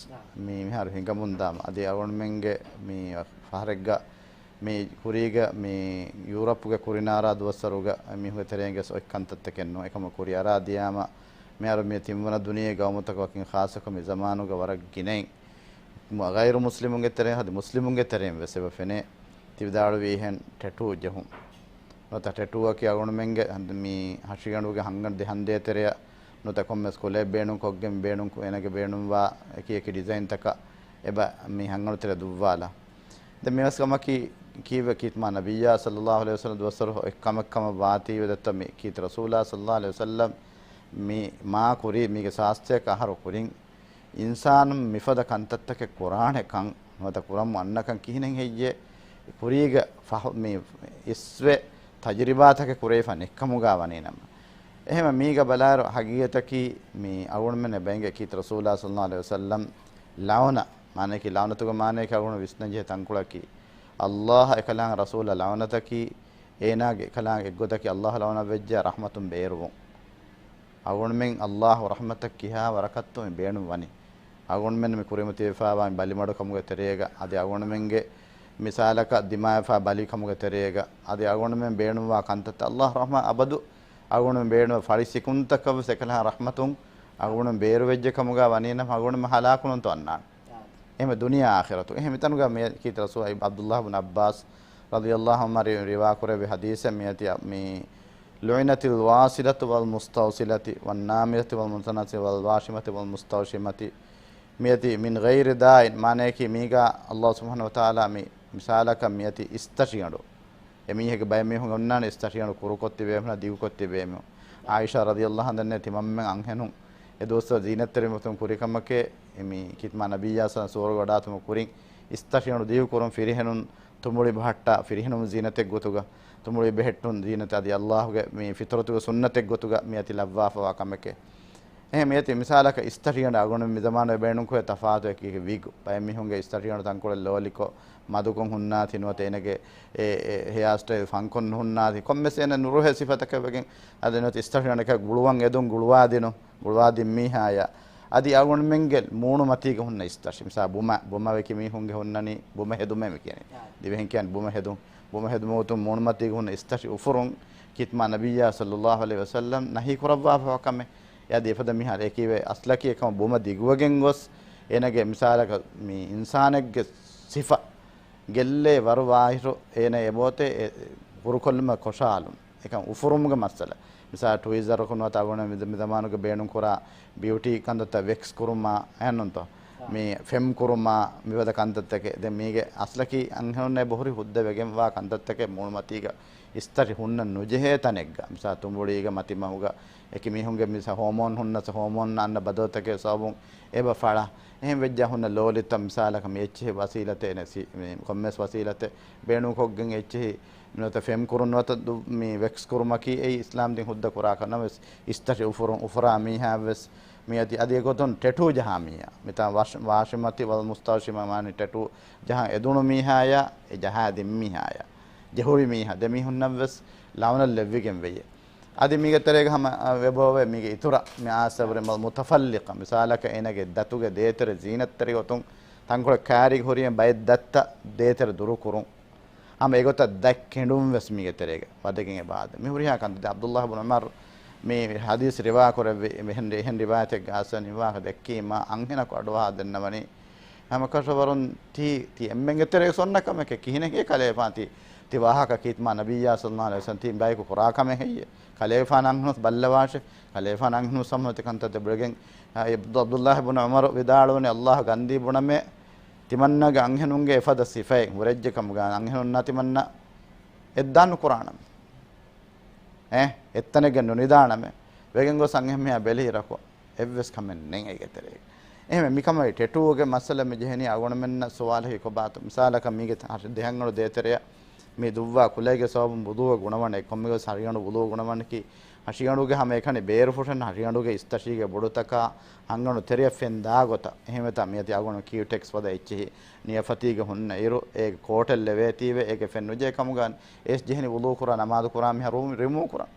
މި މިހާރު ހިނގަމުންދާމަ، އަދި އަޅުގަނޑުމެންގެ މި ފަހަރެއްގަ މި ކުރީގަ މި ޔޫރަޕުގެ ކުރިނާރާ ދުވަސްވަރުގަ މީހުންގެ ތެރެއިން ގެސް އޮތް ކަންތައްތަކެއް ނޫން. އެކަމަށް ކުރިއަރާ ދިޔާމަ، މިހާރު މި ތިންވަނަ ދުނިޔެ ގައުމުތަކަށް ވަކިން ޚާއްޞަކޮށް މި ޒަމާނުގަ ވަރަށް ގިނައިން މު-، ޣައިރު މުސްލިމުންގެ ތެރެއިން ހަދި މުސްލިމުންގެ ތެރެއިން ވެސް އެބަ ފެނޭ. ތި ވިދާޅުވި އިހެން ޓެޓޫ ޖެހުން. ނުވަތަ ޓެޓޫއަކީ އަޅުގަނޑުމެންގެ ހަނދު މި ހަށިގަނޑުގެ ހަންގަނޑު ދެ ހަނދޭ ތެރެއަށް ނުވަތަ ކޮންމެސް ކުލައެއް ބޭނުން ކޮށްގެން ބޭނުން ކު-، އޭނަގެ ބޭނުންވާ އެކި އެކި ޑިޒައިންތަކަށް އެބަ މި ހަންގަނޑު ތެރެ ދުއްވާލާ. ދެން މިވެސް ކަމަކީ ކީއްވެ ކީތު މާ ނަބިއްޔާ ޞައްލައްލާހު ޢަލައިހި ވަސައްލަމް ދުވަސްވަރު އެއްކަމެއް ކަމަށް ވާތީވެ ދައްތަ މި ކީތު ރަސޫލާ ޞައްލައްލާހު ޢަލައިހި ވަސައްލަމް މި މާ ކުރީ މީގެ ސާސްތައަކަށް އަހަރު ކުރިން އިންސާނުން މިފަދަ ކަންތައްތަކެއް ކުރާނެކަން ނުވަތަ ކުރަމުން އަންނަކަން ކިހިނެއް ހެއްޔޭ؟ ކުރީގަ ފަހު މި އިސްވެ ތަޖުރިބާތަކެއް ކުރެވިފަ ނެއްކަމުގަ ވަނީނަމަ. އެހެމަ މީގަ ބަލާއިރު ހަގީގަތަކީ މި އަޅުގަނޑުމެންނަށް ބެނގެ ކީތު ރަސޫލާ ޞައްލައްލާހު ޢަލައިހި ވަސައްލަމް ލަޢުނަ، މާނައަކީ ލަޢުނަތުގެ މާނައަކީ އަޅުގަނޑު ވިސްނަންޖެހޭ ތަންކޮޅަކީ، އައްލާހަށް އެކަލާނގެ ރަސޫލަށް ލަޢުނަތަކީ، އޭނާގެ އެކަލާނގެ އެއްގޮތަކީ އައްލާހަށް ލަޢުނަތްވެއްޖެ ރަޙްމަތުން ބޭރުވުން. އަޅުގަނޑުމެން އައްލާހު ރަޙްމަތަށް ކިހާ ވަރަކަށްތޯ މި ބޭނުން ވަނީ. އަޅުގަނޑުމެން މި ކުރިމަތިވެފައިވާ މި ބަލިމަޑުކަމުގެ ތެރޭގަ، އަދި އަޅުގަނޑުމެންގެ މިސާލަކަށް ދިމާވެފަ ބަލިކަމުގެ ތެރޭގަ، އަދި އަޅުގަނޑުމެން ބޭނުންވާ ކަންތައްތައް އައްލާހު ރަޙްމަ އަބަދު އަޅުގަނޑުމެން ބޭނުން ފަޅި ސިކުންތަކަށްވެސް އެކަލާނގެ ރަޙްމަތުން އަޅުގަނޑުމެން ބޭރުވެއްޖެ ކަމުގަ ވަނީނަމަ އަޅުގަނޑުމެން ހަލާކުނުންތޯ އަންނާނެ. އެހެން ދުނިޔެ އާޚިރަތު. އެހެން މިތަނުގަ މި ކީތު ރަސޫލާ ޢަބްދުﷲ ބިން ޢައްބާސް ރަޟިޔަﷲ ޢަންހު މަ ރި-، ރިވާ ކުރެއްވި ޙަދީޘެއް މިއޮތީ މި لعنت الواصلة والمستوصلة والنامصة والمتنمصة والواشمة والمستوشمة. މިއޮތީ من غير داع، މާނައަކީ މީގަ އައްލާހު ސުބްޙާނަހު ވަތަޢާލާ މި މިސާލަކަށް މިއޮތީ އިސްތަށިގަނޑު. އެ މީހެއްގެ ބައެއް މީހުން އޮންނާނެ އިސްތަށިގަނޑު ކުރުކޮށްތިބޭ މީހުން، ދިގުކޮށްތިބޭ މީހުން. ޢާއިޝާ ރަޟިޔަﷲ ޢަންހާ ދަންނަވަނީ ތިމަންމެން އަންހެނުން އެ ދުވަސްވަރު ޒީނަތްތެރިވުމަށް ކުރި ކަމެކޭ، މި ކީތު މާ ނަބިއްޔާ ޞައްލައްލާހު ޢަލައިހި ވަސައްލަމް ސުވަރުގެ ވަޑާތުމަށް ކުރިން އިސްތަށިގަނޑު ދިގުކުރުން، ފިރިހެނުން ތުނބުޅި ބަހައްޓާ، ފިރިހެނުން ޒީނަތެއް ގޮތުގަ، ތުނބުޅި ބެހެއްޓުން ޒީނަތެއް އަދި އައްލާހުގެ މި ފިތުރަތުގެ ސުންނަތެއް ގޮތުގަ މިއަދި ލައްވާފަވާ ކަމެކޭ. އެހެން މިއޮތީ މިސާލަކަށް އިސްތަށިގަނޑަށް އަޅުގަނޑު މި ޒަމާނުގަ ބޭނުންކުރޭ ތަފާތު އެކި އެކި ވިގް. ބައެއް މީހުންގެ އިސްތަށިގަނޑު ތަންކޮޅެއް ލޯލިކޮށް، މަދުކޮށް ހުންނާތީ ނުވަތަ އޭނަގެ އެ، އެ ހެއާ ސްޓައިލް ފަންކޮށް ނުހުންނާތީ. ކޮންމެސް އޭނަ ނުރުހޭ ސިފަތަކެއް ވެގެން އަދި ނުވަތަ އިސްތަށިގަނޑަކަށް ގުޅުވަން އެދުން ގުޅުވާދިނުން، ގުޅުވާދިން މީހާޔާ. އަދި އަޅުގަނޑުމެންގެ މޫނުމަތީގަ ހުންނަ އިސްތަށި. މިސާ ބުމަ، ބުމަ އެކި މީހުންގެ ހުންނަނީ ބުމަ ހެދުމޭ މި ކިޔަނީ. ދިވެހިން ކިޔަނީ ބުމަ ހެދުން. ބުމަ ހެދުމުގެ ގޮތުން މޫނުމަތީގަ ހުންނަ އިސްތަށި އުފުރުން ކީތު މާ ނަބިއްޔާ ޞައްލައްލާހު ޢަލައިހި ވަސައްލަމް ނަހީ ކުރައްވާފަވާ ކަމެއް. އެ އަދި އެފަދަ މިހާރު އެކީވެ އަސްލަކީ އެކަމަށް ބުމަ ދިގުވެގެން ގޮސް އޭނަގެ މިސާލަކަށް މި އިންސާނެއްގެ ސިފަ ގެއްލޭ ވަރު ވާހިރު އޭނަ އެބޯތެ ކުރުކޮށްލުމަށް ކޮށާލުން. އެކަން އުފުރުމުގެ މައްސަލަ. މިސާ ޓުވިޒަރަކު ނުވަތަ އަޅުގަނޑު މި، މި ޒަމާނުގަ ބޭނުން ކުރާ ބިއުޓީ ކަންތައްތައް ވެކްސް ކުރުމާ އެހެންނުންތޯ؟ މި ފެމް ކުރުމާ މިފަދަ ކަންތައްތަކެއް. ދެން މީގެ އަސްލަކީ އަންހެނުންނޭ ބޮހުރި ހުއްދަ ވެގެންވާ ކަންތައްތަކެއް މޫނުމަތީގަ އިސްތަށި ހުންނަން ނުޖެހޭ ތަނެއްގަ. މިސާ ތުނބުޅީގަ މަތިމަހުގަ އެކި މީހުންގެ މިސާ ހޯމޯން ހުންނަސް ހޯމޯން އަންނަ ބަދަލުތަކެއް ސަބަބުން އެބަ ފަޅާ. އެހެން ވެއްޖާ ހުންނަ ލޯލިތައް މިސާލަކަށް މި އެއްޗެހި ވަސީލަތެއް ނެސި، މި ކޮންމެސް ވަސީލަތެއް ބޭނުންކޮށްގެން އެއްޗެހި ނުވަތަ ފެމް ކުރުން ނުވަތަ ދު-، މި ވެކްސް ކުރުމަކީ އެއީ އިސްލާމް ދީން ހުއްދަ ކުރާ ކަންނަމަވެސް އިސްތަށި އުފުރުން އުފުރާ މީހާވެސް މިއަދި އަދި އެގޮތުން ޓެޓޫ ޖަހާ މީހާ. މިތާ ވާޝި-، ވާޝިމަތި ވަލް މުސްތައުޝިމަ މާނީ ޓެޓޫ ޖަހަން އެދުނު މީހާޔާ އެ ޖަހާ ދިން މީހާޔާ. ޖެހުޅި މީހާ ދެމީހުންނަށްވެސް ލަޢުނަތް ލެއްވިގެން ވެޔޭ. އަދި މީގެ ތެރޭގަ ހަމަ، އަ، ވެބޯވޭ މީގެ އިތުރަށް މި އާސަވަރެ މަ-، މުތަފައްލިޤަ. މިސާލަކަށް އޭނަގެ ދަތުގެ ދޭތެރެ ޒީނަތްތެރި ގޮތުން ތަންކޮޅެއް ކާރިގަ ހުރިއެން ބައެއް ދަތްތައް ދޭތެރެ ދުރުކުރުން. ހަމަ އެގޮތަށް ދަތް ކެނޑުން ވެސް މީގެ ތެރޭގަ ވަދެގެން އެބަ އާދެ. މި ހުރިހާ ކަންތައް އަބްދުﷲ ބުން ޢުމަރު މި ޙަދީޘް ރިވާ ކުރެއްވި މިހެން، އެހެން ރިވާޔަތެއްގަ އާސަނި ވާހަކަ ދެއްކީމާ އަންހެނަކު އަޑުއަހާ ދެންނަވަނީ. ހަމަކަށަވަރުން ތީ، ތީ އެންމެންގެ ތެރޭގަ އޮންނަ ކަމެކޭ ކިހިނެއް ހޭ ކަލޭފާން ތީ ތި ވާހަކަ ކީތި މާ ނަބިއްޔާ ޞައްލައްލާހު ޢަލައިހި ވަސައްލަމަ ތި ބަޔަކު ކުރާ ކަމެއް ހެއްޔޭ؟ ކަލޭގެފާނަށް އަންހެނުން ބައްލަވާށޭ. ކަލޭގެފާނަށް އަންހެނުން ސަމްހުތި ކަންތައް ދެބުޅެގެން، އާ، އެ ޢަބްދުﷲ ބުނު ޢުމަރު ވިދާޅުވަނީ، ﷲ ގަންދީ ބުނަމޭ، ތިމަންނަގެ އަންހެނުންގެ އެފަދަ ސިފައެއް ހުރެއްޖެ ކަމުގަ އަންހެނުންނާ ތިމަންނަ އެއްދާން ނުކުރާނަމޭ. އެ، އެއްތަނެއްގަ ނުނިދާނަމޭ. ވެގެން ގޮސް އަންހެންމީހާ ބެލި އިރަކު އެއްވެސް ކަމެއް ނެތް އޭގެ ތެރޭގަ. އެހެންވެ މިކަމަށް ޓެޓޫގެ މައްސަލަ މި ޖެހެނީ އަޅުގަނޑުމެންނަށް ސުވާލަކީ ކޮބާތޯ؟ މިސާލަކަށް މީގެ ތަ-، ދެހަށް އަޑު ދޭތެރެއަށް މި ދުއްވާ ކުލައިގެ ސަބަބުން ވުޟޫއަށް ގުނަވަން އެއްކޮށް މިގޮސް ހަށިގަނޑު ވުޟޫ ގުނަވަންކީ ހަށިގަނޑުގެ ހަމައެކަނި ބޭރު ފުށަން ހަށިގަނޑުގެ އިސްތަށީގެ ބޮޑުތަކާ ހަންގަނޑު ތެރެއަށް ފެން ދާ ގޮތަށް. އެހެންވެތާ މިއަދި އަޅުގަނޑު ކިއުޓެކްސް ފަދަ އެއްޗެހި ނިޔަފަތީގަ ހުންނަ އިރު އޭގެ ކޯޓެއް ލެވޭތީވެ އޭގެ ފެން ނުޖެހޭ ކަމުގަ އެސް ޖެހެނީ ވުޟޫ ކުރާ ނަމާދު ކުރާ މީހާ ރިމޫ-، ރިމޫވް ކުރަން.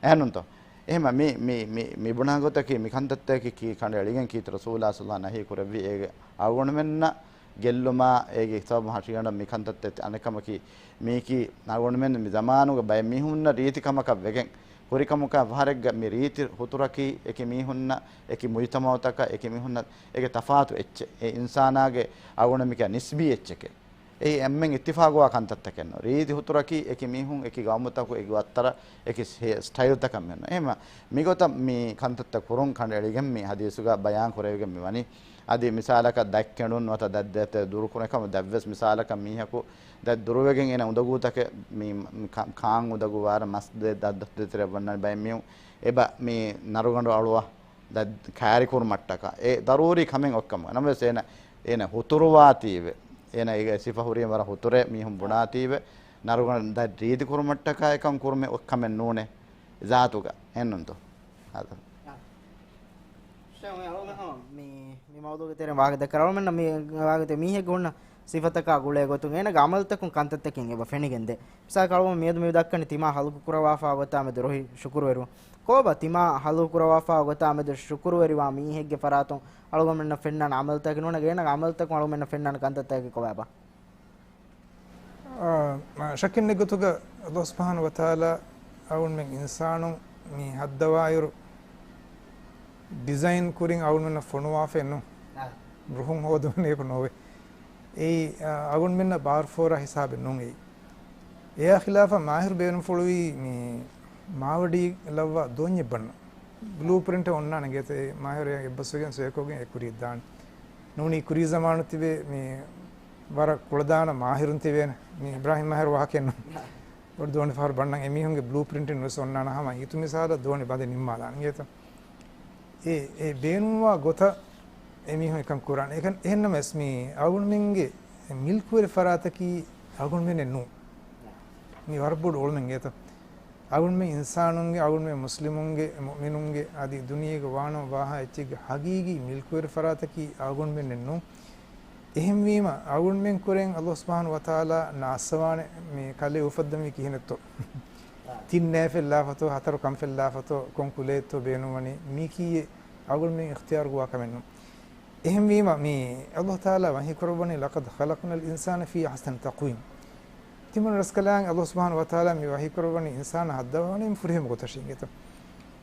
އެހެންނުންތޯ؟ އެހެމަ މި، މި، މި، މި ބުނާ ގޮތަކީ މި ކަންތައްތަކަކީ ކީ ކަނޑައެޅިގެން ކީރިތި ރަސޫލާ ޞައްލައްލާހު ނަހީ ކުރެއްވި އޭގެ އަޅުގަނޑުމެންނަށް ގެއްލުމާ އޭގެ ސަބަބުން ހަށިގަނޑަށް މި ކަންތައްތައް އަނެއްކަމަކީ މީކީ އަޅުގަނޑުމެން މި ޒަމާނުގެ ބައެއް މީހުންނަށް ރީތި ކަމަކަށް ވެގެން ހުރިކަމުގަ ފަހަރެއްގަ މި ރީތި ހުތުރަކީ އެކި މީހުންނަށް، އެކި މުޖުތަމަޢުތަކަށް، އެކި މީހުންނަށް އޭގެ ތަފާތު އެއްޗެއް. އެ އިންސާނާގެ އަޅުގަނޑު މިކަ ނިސްބީ އެއްޗެކޭ. އެއީ އެންމެން އިއްތިފާގުވާ ކަންތައްތަކެއް ނޫން. ރީތި ހުތުރަކީ އެކި މީހުން، އެކި ގައުމުތަކު، އެކި ވައްތަރަށް، އެކި ސް-، ސްޓައިލްތަކަށް މެނު. އެހެމަ މިގޮތަށް މި ކަންތައްތައް ކުރުން ކަނޑައެޅިގެން މި ހަދީސުގަ ބަޔާން ކުރެވިގެން މި ވަނީ. އަދި މިސާލަކަށް ދަތް ކެނޑުން ނުވަތަ ދަތް ދަތް ދުރުކުރުން އެކަމަ ދަތްވެސް މިސާލަކަށް މީހަކު ދަތް ދުރުވެގެން އޭނަ އުނދަގޫތަކެއް މި ކާ-، ކާން އުނދަގޫ ވާރަ މަސް ދެ ދަތް ދަތް ދޭތެރެއަށް ވަންނަނީ ބައެއް މީހުން އެބަ މި ނަރުގަނޑު އަޅުވާ ދަތް ކާރިކުރުމަށްޓަކާ އެ ދަރޫރީ ކަމެއް އޮއްކަމުގަ. ނަމަވެސް އޭނަ، އޭނަ ހުތުރުވާތީވެ. އޭނަ އޭގެ ސިފަ ހުރީ ވަރަށް ހުތުރޭ މީހުން ބުނާތީވެ. ނަރުގަނޑު ދަތް ރީތިކުރުމަށްޓަކާ އެކަން ކުރުމެއް އޮތް ކަމެއް ނޫނޭ ޒާތުގަ. އެހެންނޫންތޯ؟ އާދެ. ޝޭޚް، މި އަޅުގަނޑު މި، މި މައުޟޫގެ ތެރެއިން ވާހަކަ ދައްކާ އަޅުގަނޑު މި ވާހަކަ ދެ މީހެއްގެ ހުންނަ ސިފަތަކާ ގުޅޭ ގޮތުން އޭނަގެ އަމަލުތަކުން ކަންތައްތަކެއް އެބަ ފެނިގެންދޭ. މިސާލަކަށް އަޅުގަނޑު މިއަދު މި ދައްކަނީ ތިމާ ހަލަކު ކުރައްވާފާ ގޮތާ މެދު ރުހި ޝުކުރުވެރިވުން. ކޯބާ ތިމާ ހަލަކު ކުރައްވާފާ ގޮތާ މެދު ޝުކުރުވެރިވާ މީހެއްގެ ފަރާތުން އަޅުގަނޑުމެންނަށް ފެންނާނެ އަމަލުތަކެއް ނޫނަ، އޭނަގެ އަމަލުތަކުން އަޅުގަނޑުމެންނަށް ފެންނާނެ ކަންތައްތަކެއް ކޮބާބާ؟ އާ، ޝައްކެއް ނެތް ގޮތުގަ ﷲ ސުބްޙާނަހޫ ވަތަޢާލާ އަޅުގަނޑުމެން އިންސާނުން މި ހައްދަވާއިރު ޑިޒައިން ކުރިން އަޅުގަނޑުމެންނަށް ފޮނުވާފައެއް ނޫން. ރުހުން ހޯދުމަށް އެކު ނޯވޭ. އެއީ، އާ، އަޅުގަނޑުމެންނަށް ބާރުފޯރާ ހިސާބެއް ނޫން އެއީ. އެއާ ޚިލާފަށް މާހިރު ބޭނުންފުޅުވީ މި މާވަޑީ ލައްވާ ދޯންޏެއް ބަންނަ. ބްލޫ ޕްރިންޓެއް އޮންނާނެ ގޭތަ އެ މާހިރު އެއްބަސްވެގެން ސޭކޯގެން އެ ކުރިއަށް ދާނެ. ނޫނީ ކުރީ ޒަމާނު ތިބޭ މި ވަރަށް ކުޅަދާނަ މާހިރުން ތިބޭނެ. މި އިބްރާހިމް މާހިރު ވާހަކައެއް ނޫން. ބޮޑު ދޯނި ފަހަރު ބަންނަން އެމީހުންގެ ބްލޫ ޕްރިންޓެއް ނުވެސް އޮންނާނެ ހަމަ އިތު މިސާލަށް ދޯނި ބަނދެ ނިންމާލާނެ ގޭތަ. އެ، އެ ބޭނުންވާ ގޮތަށް އެމީހުން އެކަން ކުރާނެ. އެކަން، އެހެންނަމަވެސް މި އަޅުގަނޑުމެންގެ މިލްކުވެރި ފަރާތަކީ އަޅުގަނޑުމެންނެއް ނޫން. މި ވަރަށް ބޮޑު އޮޅުމެއް ގޭތަ. އަޅުގަނޑުމެން އިންސާނުންގެ، އަޅުގަނޑުމެން މުސްލިމުންގެ، މުއުމިނުންގެ، އަދި ދުނިޔޭގަ ވާނަމަ ވާހާ އެއްޗެއްގެ ހަގީގީ މިލްކުވެރި ފަރާތަކީ އަޅުގަނޑުމެންނެއް ނޫން. އެހެންވީމަ، އަޅުގަނޑުމެން ކުރެން ﷲ ސުބްޙާނަހޫ ވަތަޢާލާ ނާއްސަވާނެ މި ކަލޭ އުފައްދަނީ ކިހިނެއްތޯ؟ ތިން ނޭފެއް ލާފަތޯ، ހަތަރު ކަންފެއް ލާފަތޯ، ކޮން ކުލައެއްތޯ ބޭނުންވަނީ؟ މީކީއެއް އަޅުގަނޑުމެން އިޚްތިޔާރު ގޮވާ ކަމެއް ނޫން. އެހެންވީމަ، މި ﷲ ތަޢާލާ ވަޙީ ކުރައްވަނީ، "لقد خلقنا الإنسان في أحسن تقويم." ތިމަން ރަސްކަލާނގެ ﷲ ސުބްޙާނަހޫ ވަތަޢާލާ މި ވަޙީ ކުރައްވަނީ އިންސާނާ ހައްދަވާނީ ފުރިހަމަ ގޮތަށް އިނގޭތަ.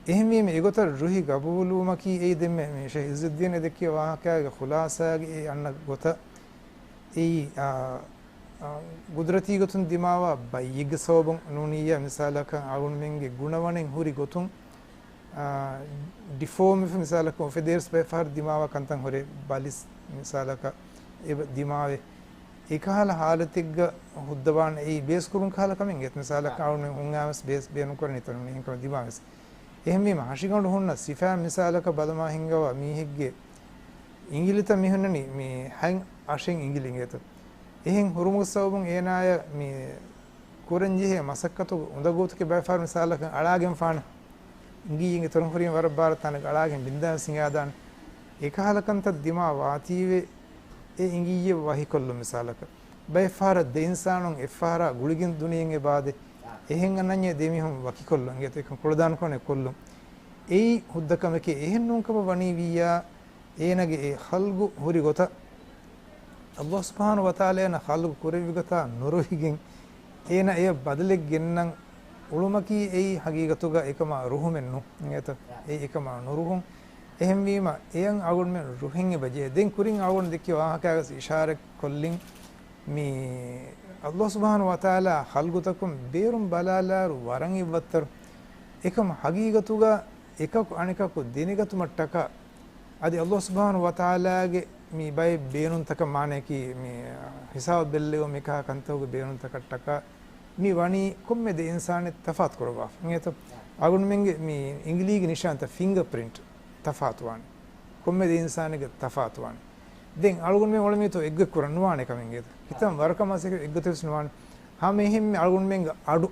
އެހެންވީމަ، އެގޮތަށް ރުހި ގަބޫލުވުމަކީ އެއީ ދެންމެ މި ޝޭޚް ޢިއްޒުއްދީން ދެއްކި ވާހަކައިގެ ޚުލާޞާގެ އެ އަންނަ ގޮތަށް އެއީ، އާ، އާ، ގުދުރަތީ ގޮތުން ދިމާވާ ބައްޔެއްގެ ސަބަބުން ނޫނިއްޔާ މިސާލަކަށް އަޅުގަނޑުމެންގެ ގުނަވަނެއް ހުރި ގޮތުން، އާ، ޑިފޯމް ވެފަ މިސާލަކަށް އުފެދޭވެސް ބައެއް ފަހަރު ދިމާވާ ކަންތައް ހުރޭ ބަލިސް މިސާލަކަށް އެބަ ދިމާވޭ. އެކަހަލަ ހާލަތެއްގަ ހުއްދަވާން އެއީ ބޭސް ކުރުން ކަހަލަ ކަމެއް ގެތް މިސާލަކަށް އަޅުގަނޑު ހުން އައިސް ބޭސް ބޭނުން ކުރަނީ ތަނުނީ އެހެންކަމަށް ދިމާވެސް. އެހެންވީމަ، ހަށިގަނޑު ހުންނަ ސިފައިން މިސާލަކަށް ބަލަމާ ހިންގަވާ މީހެއްގެ އިނގިލިތައް މިހުންނަނީ މި ހަތް އަށެއް އިނގިލި އިނގޭތަ. އެހެން ހުރުމުގެ ސަބަބުން އޭނާޔަށް މި ކުރަންޖެހޭ މަސައްކަތުގެ އުނދަގޫތަކެއް ބައެއް ފަހަރު މިސާލަކަށް އަޅާގެންފާނެ. އިނގިއްޔެއްގެ ތޮރުން ހުރީ ވަރަށް ބާރަށް ތާނަކަށް އަޅާގެން ބިންދާވެސް ހިނގާދާނެ. އެކަހަލަ ކަންތައް ދިމާ ވާތީވެ އެ އިނގިއްޔެއް ވަހިކޮށްލުން މިސާލަކަށް. ބައެއް ފަހަރަށް ދެ އިންސާނުން އެއްފަހަރާ ގުޅިގެން ދުނިޔެއިން އެބަ އާދޭ. އެހެން އަންނަންޏޭ ދެ މީހުން ވަކިކޮށްލުން. އިނގޭތަ އެކަން ކުޅަދާނަކަން އެ ކޮށްލުން. އެއީ ހުއްދަ ކަމެކޭ. އެހެން ނޫން ކަމަށް ވަނީ ވިއްޔާ، އޭނަގެ އެ ޚަލްގު ހުރި ގޮތަށް، ﷲ ސުބްޙާނަހޫ ވަތަޢާލާ އޭނަ ޚަލްގު ކުރެއްވި ގޮތާ ނުރުހިގެން، އޭނަ އެޔަށް ބަދަލެއް ގެންނަން އުޅުމަކީ އެއީ ހަގީގަތުގަ އެކަމާ ރުހުމެއް ނޫން. އިނގޭތަ؟ އެއީ އެކަމާ ނުރުހުން. އެހެންވީމަ، އެޔަށް އަޅުގަނޑުމެން ރުހެން އެބަ ޖެހޭ. ދެން ކުރިން އަޅުގަނޑު ދެއްކި ވާހަކައިގަސް އިޝާރަތް ކޮށްލިން، މި ﷲ ސުބްޙާނަހޫ ވަތަޢާލާ ޚަލްޤުތަކުން ބޭރުން ބަލާލާއިރު ވަރަށް އެއްވައްތަރު. އެކަމަ ޙަޤީޤަތުގަ އެކަކު އަނެކަކު ދެނެގަތުމަށްޓަކާ، އަދި ﷲ ސުބްޙާނަހޫ ވަތަޢާލާގެ މި ބައެއް ބޭނުންތަކަށް، މާނަޔަކީ މި ހިސާބު ބެއްލެވުމެއް ކަހަ ކަންތަކުގެ ބޭނުންތަކަށްޓަކާ، މި ވަނީ ކޮންމެ ދެ އިންސާނެއް ތަފާތު ކުރައްވާފަ. އިނގޭތޯ؟ އަޅުގަނޑުމެންގެ މި އިނގިލީގެ ނިޝާންތައް ފިންގަ ޕްރިންޓް ތަފާތުވާނެ. ކޮންމެ ދެ އިންސާނެއްގެ ތަފާތުވާނެ. ދެން އަޅުގަނޑުމެން އުޅެމީތޯ އެއްގޮތް ކުރަން ނުވާނެ ކަމެއްގޭތޯ. ކިތަން ވަރަކަށް މަސައްކަތް އެއްގޮތެއް ވެސް ނުވާނެ. ހަމަ އެހެންމެ އަޅުގަނޑުމެންގެ އަޑު،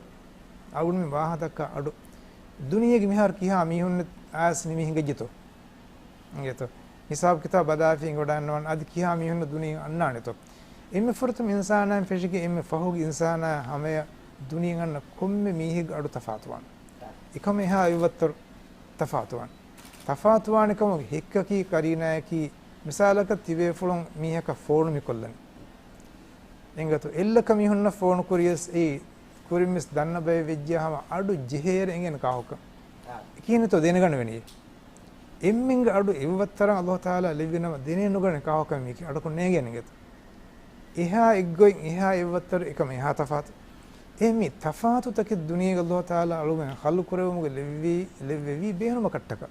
އަޅުގަނޑުމެން ވާހަކަ ދައްކާ އަޑު، ދުނިޔޭގެ މިހާރު ކިހާ މީހުން އައިސް ނިމި ހިނގައްޖެތޯ؟ އިނގޭތޯ؟ ހިސާބު ކިތާބު ބަލާފި އިނގޮޑާންނަވަން އަދި ކިހާ މީހުންނަށް ދުނިޔެ އަންނާނެތޯ؟ އެންމެ ފުރަތަމަ އިންސާނާއިން ފެށިގެން އެންމެ ފަހުގެ އިންސާނާ ހަމަޔަށް ދުނިޔެ އަންނަ ކޮންމެ މީހެއްގެ އަޑު ތަފާތުވާނެ. އެކަމަށް އެހާ އެއްވައްތަރު ތަފާތުވާނެ. ތަފާތުވާނެ ކަމުގެ ހެއްކަކީ ޤަރީނާއަކީ، މިސާލަކަށް ތިބޭފުޅުން މީހަކަށް ފޯނު މި ކޮށްލަނީ. އިނގޭތޯ، އެއްލަކަ މީހުންނަށް ފޯނު ކުރިޔަސް އެއީ ކުރިން ވެސް ދަންނަ ބައެއް ވެއްޖެ ހަމަ އަޑު ޖެހޭއިރު އެނގޭނެ ކާކުކަން. އާ. ކިހިނެއްތޯ ދެނެގަނެވެނީ. އެންމެންގެ އަޑު އެއްވައްތަރަށް ﷲ ތަޢާލާ ލެއްވި ނަމަ ދެނެއް ނުގަނެ ކާކުކަން މީކީ އަޑަކުން ނޭނގޭނެ އިނގޭތޯ. އެހާ އެއްގޮތް އެހާ އެއްވައްތަރު އެކަމަށް އެހާ ތަފާތު. އެ މި ތަފާތުތަކެއް ދުނިޔޭގަ ﷲ ތަޢާލާ އަޅުގަނޑު ޚަލްޤު ކުރެވުމުގެ ލެއްވީ، ލެއްވެވީ ބޭނުމަކަށްޓަކާ.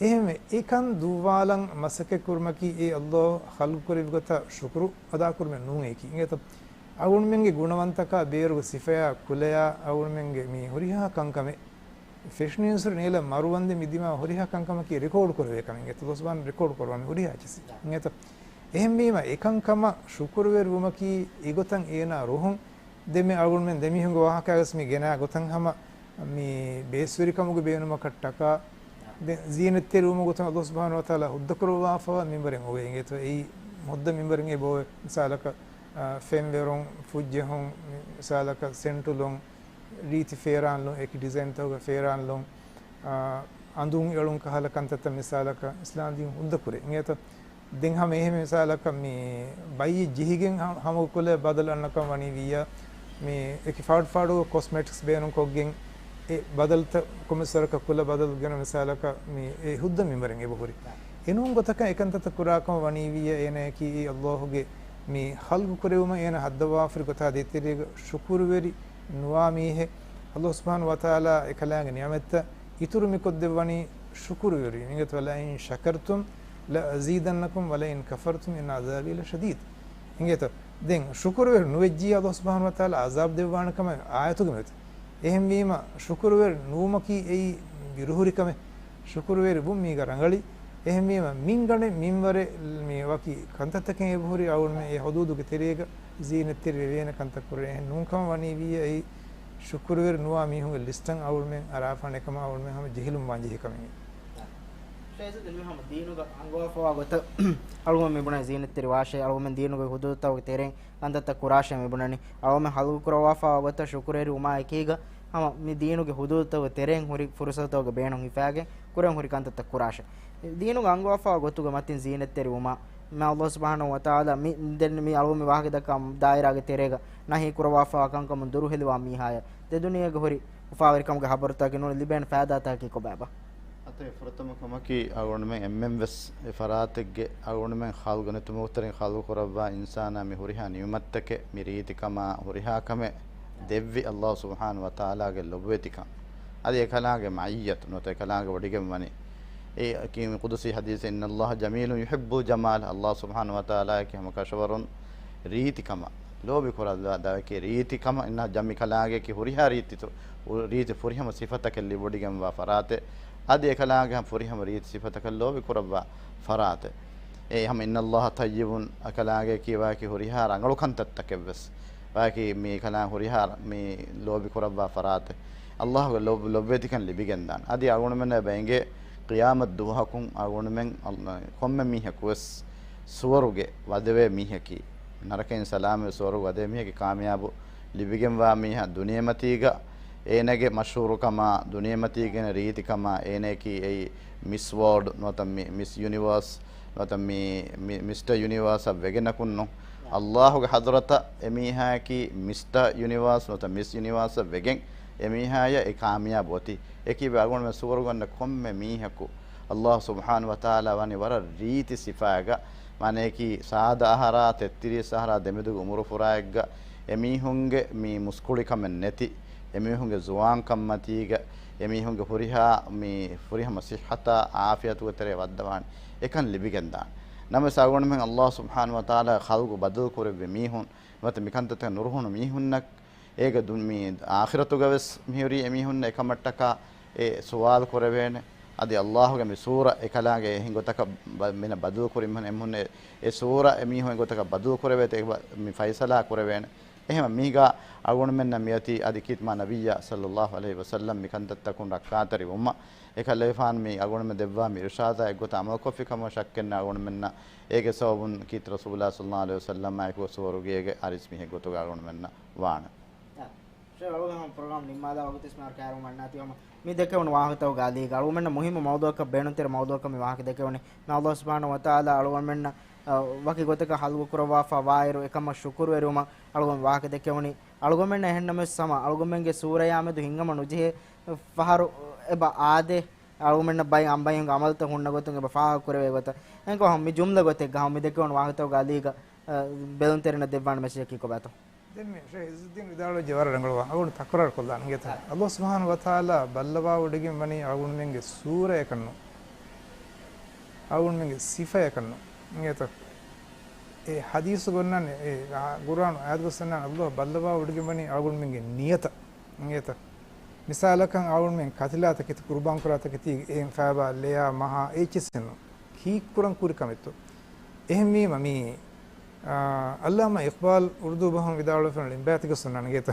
އެހެންވެ، އެކަން ދުއްވާލަން މަސައްކަތް ކުރުމަކީ އެ ﷲ ޚަލްޤު ކުރެއްވި ގޮތަށް ޝުކުރު އަދާ ކުރުމެއް ނޫނޭކީ. އިނގޭތޯ؟ އަޅުގަނޑުމެންގެ ގުނަވަންތަކާ ބޭރުގެ ސިފަޔާ ކުލަޔާ އަޅުގަނޑުމެންގެ މި ހުރިހާ ކަންކަމެއް ފެށުނީންސުރެ ނޭލަ މަރުވަންދެން މި ދިމާ ހުރިހާ ކަންކަމަކީ ރެކޯޑް ކުރެވޭ ކަމެއް. އިނގޭތޯ؟ ﷲ ސުބްޙާނަހޫ ރެކޯޑް ކުރައްވާ މި ހުރިހާ އެއްޗިސް. އިނގޭތޯ؟ އެހެންވީމަ އެކަންކަމަށް ޝުކުރުވެރިވުމަކީ އެގޮތަށް އޭނާ ރުހުން ދެމެ އަޅުގަނޑުމެން ދެމީހުންގެ ވާހަކައިގަސް މި ގެނާ ގޮތަށް ހަމަ މި ބޭސްވެރިކަމުގެ ބޭނުމަކަށްޓަކާ ދެން ޒީނަތްތެރިވުމުގެ ގޮތުން ﷲ ސުބްޙާނަހޫ ވަތަޢާލާ ހުއްދަކުރައްވާފަވާ މިންވަރެއް އޮވޭ. އިނގޭތޯ؟ އެއީ ހުއްދަ މިންވަރެއް އެބައޮވޭ. މިސާލަކަށް، އާ، ފެންވެރުން، ފުއްޖެހުން، މި-، މިސާލަކަށް ސެންޓުލުން، ރީތި ފޭރާންލުން، އެކި ޑިޒައިންތަކުގެ ފޭރާންލުން، އާ، އަނދުން އެޅުން ކަހަލަ ކަންތައްތައް މިސާލަކަށް އިސްލާމް ދީން ހުއްދަ ކުރޭ. އިނގޭތޯ؟ ދެން ހަމަ އެހެން މިސާލަކަށް މި ބައްޔެއް ޖެހިގެން ހަ-، ހަމަގަ ކުލަ ބަދަލު އަންނަކަން ވަނީ ވިއްޔާ، މި އެކި ފާޑު ފާޑު ކޮސްމެޓިކްސް ބޭނުން ކޮށްގެން އެ ބަދަލުތައް ކޮމެސްވަރަކަށް ކުލަ ބަދަލު ގެނަ މިސާލަކަށް މި އެ ހުއްދަ މިންވަރެއް އެބަ ހުރި. އެނޫން ގޮތަކަށް އެކަންތައްތައް ކުރާކަމަށް ވަނީ ވިއްޔާ އޭނަޔަކީ އެ ﷲ ގެ މި ޚަލްޤު ކުރެވުމަށް އޭނަ ހައްދަވާފަރި ގޮތާ ދޭތެރޭގަ ޝުކުރުވެރި ނުވާ މީހެއް. ﷲ ސުބްޙާނަހޫ ވަތަޢާލާ އެކަލާނގެ ނިޢުމަތްތައް އިތުރު މިކޮށްދެއްވަނީ ޝުކުރުވެރި. އިނގޭތޯ؟ لئن شكرتم لأزيدنكم ولئن كفرتم إن عذابي لشديد. އިނގޭތޯ؟ ދެން ޝުކުރުވެރި ނުވެއްޖިއްޔާ ﷲ ސުބްޙާނަހޫ ވަތަޢާލާ ޢަޒާބު ދެއްވާނެ ކަމަށް އާޔަތުގެ މިއޮތީ. އެހެންވީމަ ޝުކުރުވެރި ނުވުމަކީ އެއީ ބިރުހުރި ކަމެއް. ޝުކުރުވެރި ވުން މީގަ ރަނގަޅި. އެހެންވީމަ މިންގަނޑެއް މިންވަރެއް މި ވަކި ކަންތައްތަކެއް އެބަހުރި އަޅުގަނޑުމެން އެ ޙުދޫދުގެ ތެރޭގަ ޒީނަތްތެރި ވެވޭނެ ކަންތައް ކުރޭ. އެހެން ނޫންކަމަށް ވަނީ ވިއްޔާ އެއީ ޝުކުރުވެރި ނުވާ މީހުންގެ ލިސްޓަށް އަޅުގަނޑުމެން އަރާފާނެ ކަމަށް އަޅުގަނޑުމެން ހަމަ ޖެހިލުން ވާން ޖެހޭ ކަމެއް. ޝޭޚް ސައީދު، މި ހަމަ ދީނުގަ އަންގަވާފަވާ ގޮތަށް އަޅުގަނޑު މި ބުނަނީ ޒީނަތްތެރި ވާށޭ، އަޅުގަނޑު މި ދީނުގެ ޙުދޫދުތަކުގެ ތެރެއިން ކަންތައްތައް ކުރާށޭ މި ބުނަނީ. އަޅުގަނޑު ހަލްގު ކުރައްވާފަވާ ގޮތަށް ޝުކުރުވެރި ވުމާ އެކީގަ ހަމަ މި ދީނުގެ ޙުދޫދުތަކުގެ ތެރެއިން ހުރި ފުރުޞަތުތަކުގެ ބޭނުން ހިފާގެން ކުރަން ހުރި ކަންތައްތައް ކުރާށޭ. ދީނުގަ އަންގަވާފަވާ ގޮތުގެ މަތިން ޒީނަތްތެރި ވުމާ، މި ﷲ ސުބްޙާނަހޫ ވަތަޢާލާ މި ދެން މި އަޅުގަނޑު މި ވާހަކަ ދައްކާ ދާއިރާގެ ތެރޭގަ ނަހީ ކުރައްވާފަވާ ކަންކަމުން ދުރުހެލިވާ މީހާޔަށް ދެ ދުނިޔޭގަ ހުރި އުފާވެރިކަމުގެ ޚަބަރުތަކަކީ ނޫނީ ލިބޭނެ ފައިދާތަކަކީ ކޮބާބާ؟ އަތޮޅު ފުރަތަމަ ކަމަކީ އަޅުގަނޑުމެން އެންމެން ވެސް އެ ފަރާތެއްގެ އަޅުގަނޑުމެން ޚަލްޤު ނެތުމުގެ ތެރެއިން ޚަލްޤު ކުރައްވާ އިންސާނާ މި ހުރިހާ ނިޢުމަތްތަކެއް މި ރީތިކަމާ ހުރިހާ ކަމެއް ދެއްވި ﷲ ސުބްޙާނަހޫ ވަތަޢާލާގެ ލޮބުވެތިކަން. އަދި އެކަލާނގެ މައިއްޔަތު ނުވަތަ އެކަލާނގެ ވޮޑިގެން ވަނީ. އެ ކީ މި ޤުދުސީ ޙަދީޘް، إن الله جميل يحب الجمال. ﷲ ސުބްޙާނަހޫ ވަތަޢާލާއަކީ ހަމަ ކަށަވަރުން ރީތިކަމަށް ލޯބި ކުރައްވާ ދައިކީ ރީތިކަމަށް އިންނަ ޖަމި ކަލާނގެއަކީ ހުރިހާ ރީތި ތު-، ރީތި ފުރިހަމަ ސިފަތަކެއް ލިބިވޮޑިގެންވާ ފަރާތެއް. އަދި އެކަލާނގެ ހަމަ ފުރިހަމަ ރީތި ސިފަތަކަށް ލޯބި ކުރައްވާ ފަރާތެއް. އެ ހަމަ إن الله طيب، އަކަލާނގެ ކީ ވާކީ ހުރިހާ ރަނގަޅު ކަންތައްތަކެއް ވެސް. ވާކީ މި ކަލާނގެ ހުރިހާ މި ލޯބި ކުރައްވާ ފަރާތެއް. ﷲގެ ލޮބު-، ލޮބުވެތިކަން ލިބިގެންދާނެ. އަދި އަޅުގަނޑުމެންނަށް އެބަ އެނގޭ ޤިޔާމަތް ދުވަހަކުން އަޅުގަނޑުމެން އަލް-، ކޮންމެ މީހަކު ވެސް ސުވަރުގެ ވަދެވޭ މީހަކީ، ނަރަކައިން ސަލާމަތްވެ ސުވަރުގެ ވަދެވޭ މީހަކީ ކާމިޔާބު ލިބިގެންވާ މީހާ ދުނިޔެމަތީގަ އޭނަގެ މަޝްހޫރުކަމާ، ދުނިޔެމަތީގެ ރީތިކަމާ، އޭނައަކީ އެއީ މިސް ވޯލްޑް ނުވަތަ މި-، މިސް ޔުނިވާސް ނުވަތަ މި-، މި-، މިސްޓަ ޔުނިވާސްއަށް ވެގެން އަކުންނު. ﷲގެ ޙަޟްރަތަށް އެމީހާއަކީ މިސްޓަ ޔުނިވާސް ނުވަތަ މިސް ޔުނިވާސްއަށް ވެގެން އެމީހާޔަށް އެ ކާމިޔާބު އޮތީ. އެކީ އަޅުގަނޑުމެން ސުވަރުގެ އަންނަ ކޮންމެ މީހަކު ﷲ ސުބްޙާނަހޫ ވަތަޢާލާ ވަނީ ވަރަށް ރީތި ސިފާއެއްގަ މާނަޔަކީ، ސާދަ އަހަރާ ތެއްތިރީސް އަހަރާ ދެމެދުގެ އުމުރު ފުރާއެއްގަ އެމީހުންގެ މި މުސްކުޅިކަމެއް ނެތި، އެމީހުންގެ ޒުވާންކަންމަތީގަ އެމީހުންގެ ހުރިހާ މި ފުރިހަމަ ސިއްހަތާ އާފިޔަތުގެ ތެރޭ ވައްދަވާނެ އެކަން ލިބިގެންދާނެ. ނަމަވެސް އަޅުގަނޑުމެން އައްލާހު ސުބްޙާނަހު ވަތަޢާލާ ޚަލްޤު ބަދަލު ކުރެއްވި މީހުން، ނުވަތަ މިކަންތައްތަކަށް ނުރުހުނު މީހުންނަށް އޭގެ ދު-، މި އާޚިރަތުގަވެސް މިހުރީ އެމީހުންނަށް އެކަމަށްޓަކާ އެ ސުވާލު ކުރެވޭނެ. އަދި އައްލާހުގެ މި ސޫރަ އެކަލާނގެ އެހެން ގޮތަކަށް ބަ-، މިނަ ބަދަލު ކުރި މީހުން، އެމީހުން އެ، އެ ސޫރަ އެމީހުން އެގޮތަކަށް ބަދަލު ކުރެވޭތޯ އެ ބަ-، މި ފައިސަލާ ކުރެވޭނެ. އެހެން މީގާ އަޅުގަނޑުމެންނަށް މިއޮތީ އަދި ކީރިތި މާ ނަބިއްޔާ ޞައްލައްލާހު ޢަލައިހި ވަސައްލަމް މިކަންތައްތަކުން ރައްކާތެރި ވުމަށް އެކަލޭފާނު މި އަޅުގަނޑުމެން ދެއްވާ މި އިރުޝާދާ އެއްގޮތަށް ޢަމަލުކޮށްފި ކަމަށް ޝައްކެއް ނެތް. އަޅުގަނޑުމެންނަށް އޭގެ ސަބަބުން ކީރިތި ރަސޫލާ ޞައްލައްލާހު ޢަލައިހި ވަސައްލަމާއެކު ސުވަރުގޭގެ އަރިސް މީހެއްގޮތުގަ އަޅުގަނޑުމެންނަށް ވާނެ. ޝޭޚް، އަޅުގަނޑު ޕްރޮގްރާމް ނިންމާލާ ވަގުތު އިސްމާރު ކައިރު މަންނާތީ ހަމަ މި ދެކެވުނު ވާހަކަތައް ގާލީގަ އަޅުގަނޑުމެންނަށް މުހިއްމު މައުޟޫޢަކަށް ބޭނުންތެރި މައުޟޫޢަކަށް މި ވާހަކަ ދެކެވުނީ. މި އައްލާހު ސުބްޙާނަހު ވަތަޢާލާ އަޅުގަނޑުމެންނަށް، އަ، ވަކި ގޮތަކަށް ޚަލްޤު ކުރައްވާފަ ވާއިރު އެކަމަށް ޝުކުރުވެރިވުމަށް އަޅުގަނޑު ވާހަކަ ދެކެވުނީ. އަޅުގަނޑުމެންނަށް އެހެންނަމަވެސް ހަމަ އަޅުގަނޑުމެންގެ ސޫރަޔާމެދު ހިނގަމަ ނުޖެހޭ ފަހަރު އެބަ އާދޭ، އަޅުގަނޑުމެންނަށް ބައި އަނބައިހުންގެ ޢަމަލުތައް ހުންނަ ގޮތުން އެބަ ފާހަގަ ކުރެވޭ ގޮތަށް. އެންކޮ މި ޖުމްލަ ގޮތެއްގަ ހަމަ މި ދެކެވުނު ވާހަކަތައް ގާލީގަ، އަ، ބެލުންތެރިންނަށް ދެއްވާނެ މެސެޖަކީ ކޮބާތޯ؟ ދެން މި ޝޭޚް ޢިއްޒުއްދީން ވިދާޅުވެއްޖެ ވަރަށް ރަނގަޅު ވާހަކަ. އަޅުގަނޑު ތަކުރާރު ކޮށްލާނަން އިނގޭތަ؟ އައްލާހު ސުބްޙާނަހު ވަތަޢާލާ ބައްލަވާވޮޑިގެން ވަނީ އަޅުގަނޑުމެންގެ ސޫރަޔަކަށްނު، އަޅުގަނޑުމެންގެ ސިފަޔަކަށްނު އިނގޭތަ؟ އެ ޙަދީޘު ގޮންނާނެ، އެ ޤުރްއާނު އާޔަތުގަ ވަންނާނެ އައްލާހު ބައްލަވާވޮޑިގެން ވަނީ އަޅުގަނޑުމެންގެ ނިޔަތަށް އިނގޭތަ؟ މިސާލަކަށް އަޅުގަނޑުމެން ކަތިލާތަކެތި، ޤުރުބާންކުރާ ތަކެތީގެ އެހެން ފައިބާ ލެޔާ މަހާ އެއްޗިސް ނޫން. ކީއްކުރަން ކުރި ކަމެއްތޯ؟ އެހެންވީމަ މީ، އާ، އައްލާމާ އިޤްބާލް އުރުދޫ ބަހުން ވިދާޅުވެފަ ޅިނބައިތިގަ ސުންނަން އިނގޭތަ؟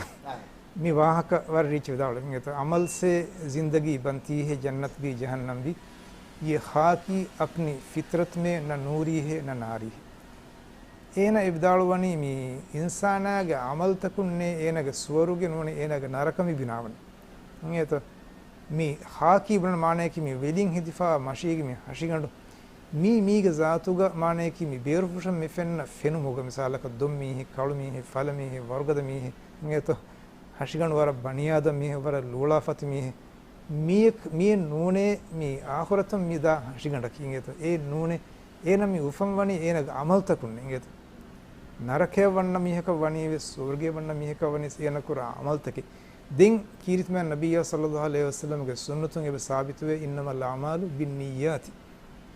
މި ވާހަކަ ވަރަށް ރީއްޗި ވިދާޅުވެ އިނގޭތަ؟ އަމަލް ސޭ ޒިންދަގީ ބަންތީ ހޭ ޖަންނަތް ބީ ޖަހަންނަމް ބީ، ޔެ ޚާކީ އަޕްނީ ފިތްރަތް މޭ ނަ ނޫރީ ހޭ ނަ ނާރީ ހޭ. އޭނަ އެ ވިދާޅުވަނީ މި އިންސާނާގެ އަމަލްތަކުންނޭ އޭނަގެ ސުވަރުގެ ނޫނީ އޭނަގެ ނަރަކަ މި ބިނާވަނީ. އިނގޭތަ؟ މި ޚާކީ ބުނަން މާނަޔަކީ މި ވެލިން ހެދިފާ މަށީގެ މި ހަށިގަނޑު. މީ މީގެ ޒާތުގަ މާނަޔަކީ މި ބޭރުފުށަށް މި ފެންނަ ފެނުމުގަ މިސާލަކަށް ދޮންމީހެއް، ކަޅުމީހެއް، ފަލަމީހެއް، ވަރުގަދަ މީހެއް. އިނގޭތަ؟ ހަށިގަނޑު ވަރަށް ބަނިޔާދަމް މީހެއް، ވަރަށް ލޫޅާ ފަތި މީހެއް. މިއެއް، މިއެއް ނޫނޭ މި އާޚިރަތަށް މި ދާ ހަށިގަނޑަކީ. އިނގޭތަ؟ އޭ ނޫނޭ. އޭނަ މި އުފަންވަނީ އޭނަގެ އަމަލްތަކުން. އިނގޭތަ؟ ނަރަކަޔަށް ވަންނަ މީހަކަށް ވަނީވެސް، ސުވަރުގެޔަށް ވަންނަ މީހަކަށް ވަނީވެސް އޭނަ ކުރާ އަމަލްތަކެއް. ދެން ކީރިތި މާތް ނަބިއްޔާ ޞައްލައްލާހު ޢަލައިހި ވަސައްލަމްގެ ސުންނަތުން އެބަ ސާބިތުވޭ، "އިންނަމަލް އަޢްމާލު ބިންނިއްޔާތި،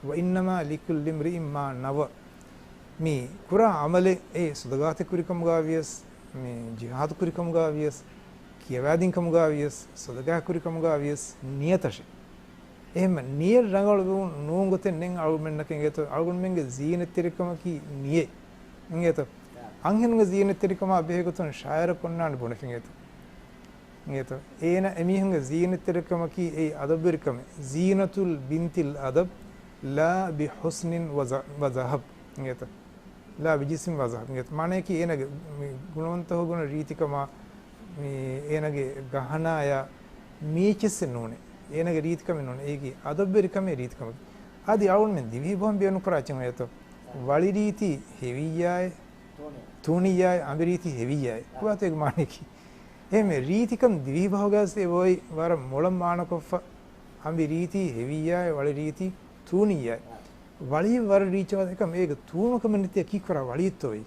ވައިންނަމާ ލިކުއްލި އިމްރިއިން މާ ނަވާ." މި ކުރާ އަމަލެއް އެ ޞަދަޤާތެއް ކުރިކަމުގަ ވިޔަސް، މި ޖިހާދު ކުރިކަމުގަ ވިޔަސް، ކިޔަވާދިން ކަމުގަ ވިޔަސް، ޞަދަޤާ ކުރިކަމުގަ ވިޔަސް ނިޔަތަށެ. އެހެންމަ ނިޔަތް ރަނގަޅު ނޫން ގޮތެއް ނެތް އަޅުގަނޑުމެންނަކަށް އިނގޭތޯ، އަޅުގަނޑުމެންގެ ޒީނަތްތެރިކަމަކީ ނިޔަތް. އިނގޭތޯ؟ އަންހެނުންގެ ޒީނަތްތެރިކަމާ ބެހޭގޮތުން ޝާއިރަކު އޮންނާނެ ބުނެފި އިނގޭތޯ. އިނގޭތޯ؟ އޭނަ އެމީހުންގެ ޒީނަތްތެރިކަމަކީ އެއީ އަދަބުވެރިކަމެއް. ޒީނަތުލް ބިންތިލް އަދަބް ލާ ބި ޙުސްނިން ވަ ޒަ-، ވަ ޒަހަބް. އިނގޭތޯ؟ ލާ ބި ޖިސްމިން ވަ ޒަހަބް. އިނގޭތޯ؟ މާނަޔަކީ އޭނަގެ މި ގުނަވަންތަ ހުގުނަ ރީތިކަމާ، މި އޭނަގެ ގަހަނާޔާ މީޗެއްސެއް ނޫނޭ. އޭނަގެ ރީތިކަމެއް ނޫނޭ. އޭގެ އަދަބުވެރިކަމެއް ރީތިކަމެއް. އަދި އަޅުގަނޑުމެން ދިވެހި ބަހުން ބޭނުންކުރާ އެއްޗެއް އޮތްތޯ؟ ވަޅިރީތި ހެވިއްޔާއޭ، ތޫނިއްޔާއޭ، އަނބިރީތި ހެވިއްޔާއޭ. ކުވާތޯ އޭގެ މާނަޔަކީ؟ އެހެންމެ ރީތިކަން ދިވެހި ބަހުގަސް އެބައޮތް ވަރަށް މޮޅަށް މާނަކޮށްފަ، އަނބިރީތި ހެވިއްޔާއޭ، ވަޅިރީތި ތޫނިއްޔާއޭ. ވަޅި ވަރަށް ރީއްޗަވާ އެކަމް އޭގެ ތޫނުކަމެއް ނެތިއްޔާ ކީއްކުރާ ވަޅިއެއްތޯ އެއީ؟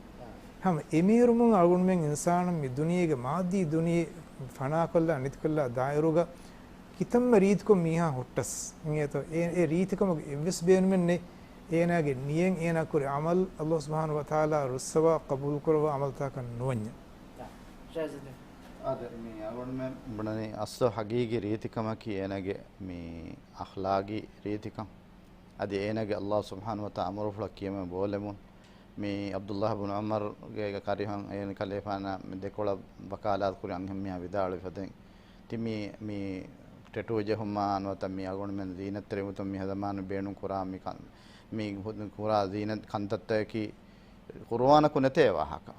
ހަމަ އެމޭރުމުން އަޅުގަނޑުމެން އިންސާނުން މި ދުނިޔޭގެ މާއްދީ ދުނިޔެ ފަނާކޮށްލާ ނެތިކޮށްލާ ދާއިރުގަ ކިތަންމެ ރީތިކޮށް މީހާ ހުއްޓަސް އިނގޭތޯ؟ އެ، އެ ރީތިކަމުގެ އެއްވެސް ބޭނުމެއް ނެތް. އޭނާގެ ނިޔަތް، އޭނާ ކުރި ޢަމަލް އައްލާހު ސުބްޙާނަހު ވަތަޢާލާ ރުއްސަވާ ޤަބޫލުކުރައްވާ ޢަމަލްތަކަށް ނުވަންޏާ. އާދެ، މި އަޅުގަނޑުމެން ބުނަނީ އަސްލު ޙަޤީޤީ ރީތިކަމަކީ އޭނާގެ މި އަޚްލާގީ ރީތިކަން. އަދި އޭނާގެ އައްލާހު ސުބްޙާނަހު ވަތަޢާލާ އަމުރުފުޅަށް ކިޔަމަން ބޯލެމުން. މި ޢަބްދުއްލާހި ބުނު ޢުމަރުގެ ކަރިހަށް އޭނަ ކަލޭފާނަށް މި ދެކޮޅަށް ވަކާލާތު ކުރި އަންހެންމީހާ ވިދާޅުވި ފަދައިން، ތި މި، މި ޓެޓޫ ޖެހުމާ ނުވަތަ މި އަޅުގަނޑުމެން ޒީނަތްތެރިވުމަށް މި ހަ ޒަމާނު ބޭނުން ކުރާ މި ކަން، މި ހު-، ކުރާ ޒީނަތް ކަންތައްތަކަކީ ޤުރުއާނަކު ނެތޭ ވާހަކަ.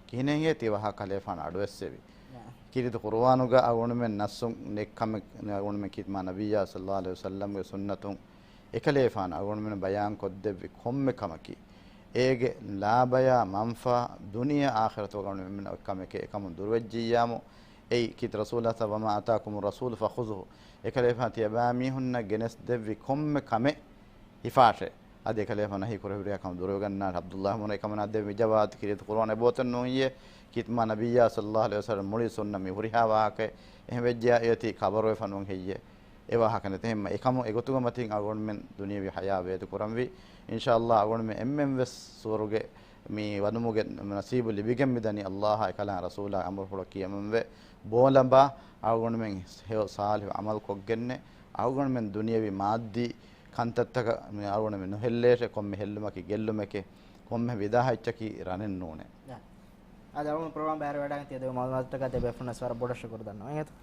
ކިހިނެއްހޭ ތި ވާހަކަ ކަލޭފާނު އަޑުއެއްސެވި؟ ކީރިތި ޤުރުއާނުގަ އަޅުގަނޑުމެން ނައްސުން ނެއްކަމެއް އަޅުގަނޑުމެން ކީރިތި މާ ނަބިއްޔާ ޞައްލައްލާހު ޢަލައިހި ވަސައްލަމްގެ ސުންނަތުން އެކަލޭފާނު އަޅުގަނޑުމެން ބަޔާން ކޮށްދެއްވި ކޮންމެ ކަމަކީ، އޭގެ ލާބަޔާ މަންފާ ދުނިޔެ އާޚިރަތުގަ އަޅުގަނޑުމެން އޮތް ކަމެކޭ. އެކަމުން ދުރުވެއްޖިއްޔާމު، އެއީ ކީރިތި ރަސޫލާ ސަ، "ވަމާ އަތާކުމުއް ރަސޫލު ފަޚުޒޫހު." އެކަލޭފާނު ތިޔަބައިމީހުންނަށް ގެނެސްދެއްވި ކޮންމެ ކަމެއް ހިފާށޭ. އަދި އެކަލޭފާނު ނަހީ ކުރެއްވި ހުރިހާ ކަމަށް ދުރުވެގަންނާނެ. ޢަބްދުﷲ ބުނަ އެކަމަނާ ދެއްވި ޖަވާބު ކީރިތި ޤުރުއާން އެބައޮތެއް ނޫން އިއްޔެ. ކީރިތި މާ ނަބިއްޔާ ޞައްލަﷲ ޢަލައިހި ވަސައްލަމަ މުޅި ސުންނަ މި ހުރިހާ ވާހަކަ އެހެން ވެއްޖެޔާ އޭތި ޚަބަރުވެފަ ނޫން ހެއްޔެ؟ އެ ވާހަކަ ނެތެހެންމަ އެކަމު އެގޮތުގަ މަތިން އަޅުގަނޑުމެން ދުނިޔެވީ ޙަޔާތް ވޭތު ކުރަންވީ. އިންޝާﷲ އަޅުގަނޑުމެން އެންމެން ވެސް ސުވަރުގެ މި ވަނުމުގެ ނަސީބު ލިބިގެން މިދަނީ ﷲ އާ އެކަލާނގެ ރަސޫލާ އަމުރުފުޅަށް ކިޔަމަންވެ ބޯލަނބާ އަޅުގަނޑުމެން ހެޔޮ ޞާލިޙު ޢަމަލު ކޮށްގެންނެ އަޅުގަނޑުމެން ދުނިޔެވީ މާއްދީ ކަންތައްތަކަށް މި އަޅުގަނޑުމެން ނުހެއްލޭށޭ. ކޮންމެ ހެއްލުމަކީ ގެއްލުމެކޭ. ކޮންމެ ވިދާހައްޗަކީ ރަނެއް ނޫނޭ. އާދެ، އަޅުގަނޑު ޕްރޮގްރާމް ބައިވެރިވެވަޑައިގެން ތިޔަ ދެއްވި މަޢުލޫމާތުތަކަށް ދެބޭފުޅުންނަށް ވަރަށް ބޮޑަށް ޝުކުރު ދަންނަވަން. އެނގޭތަ؟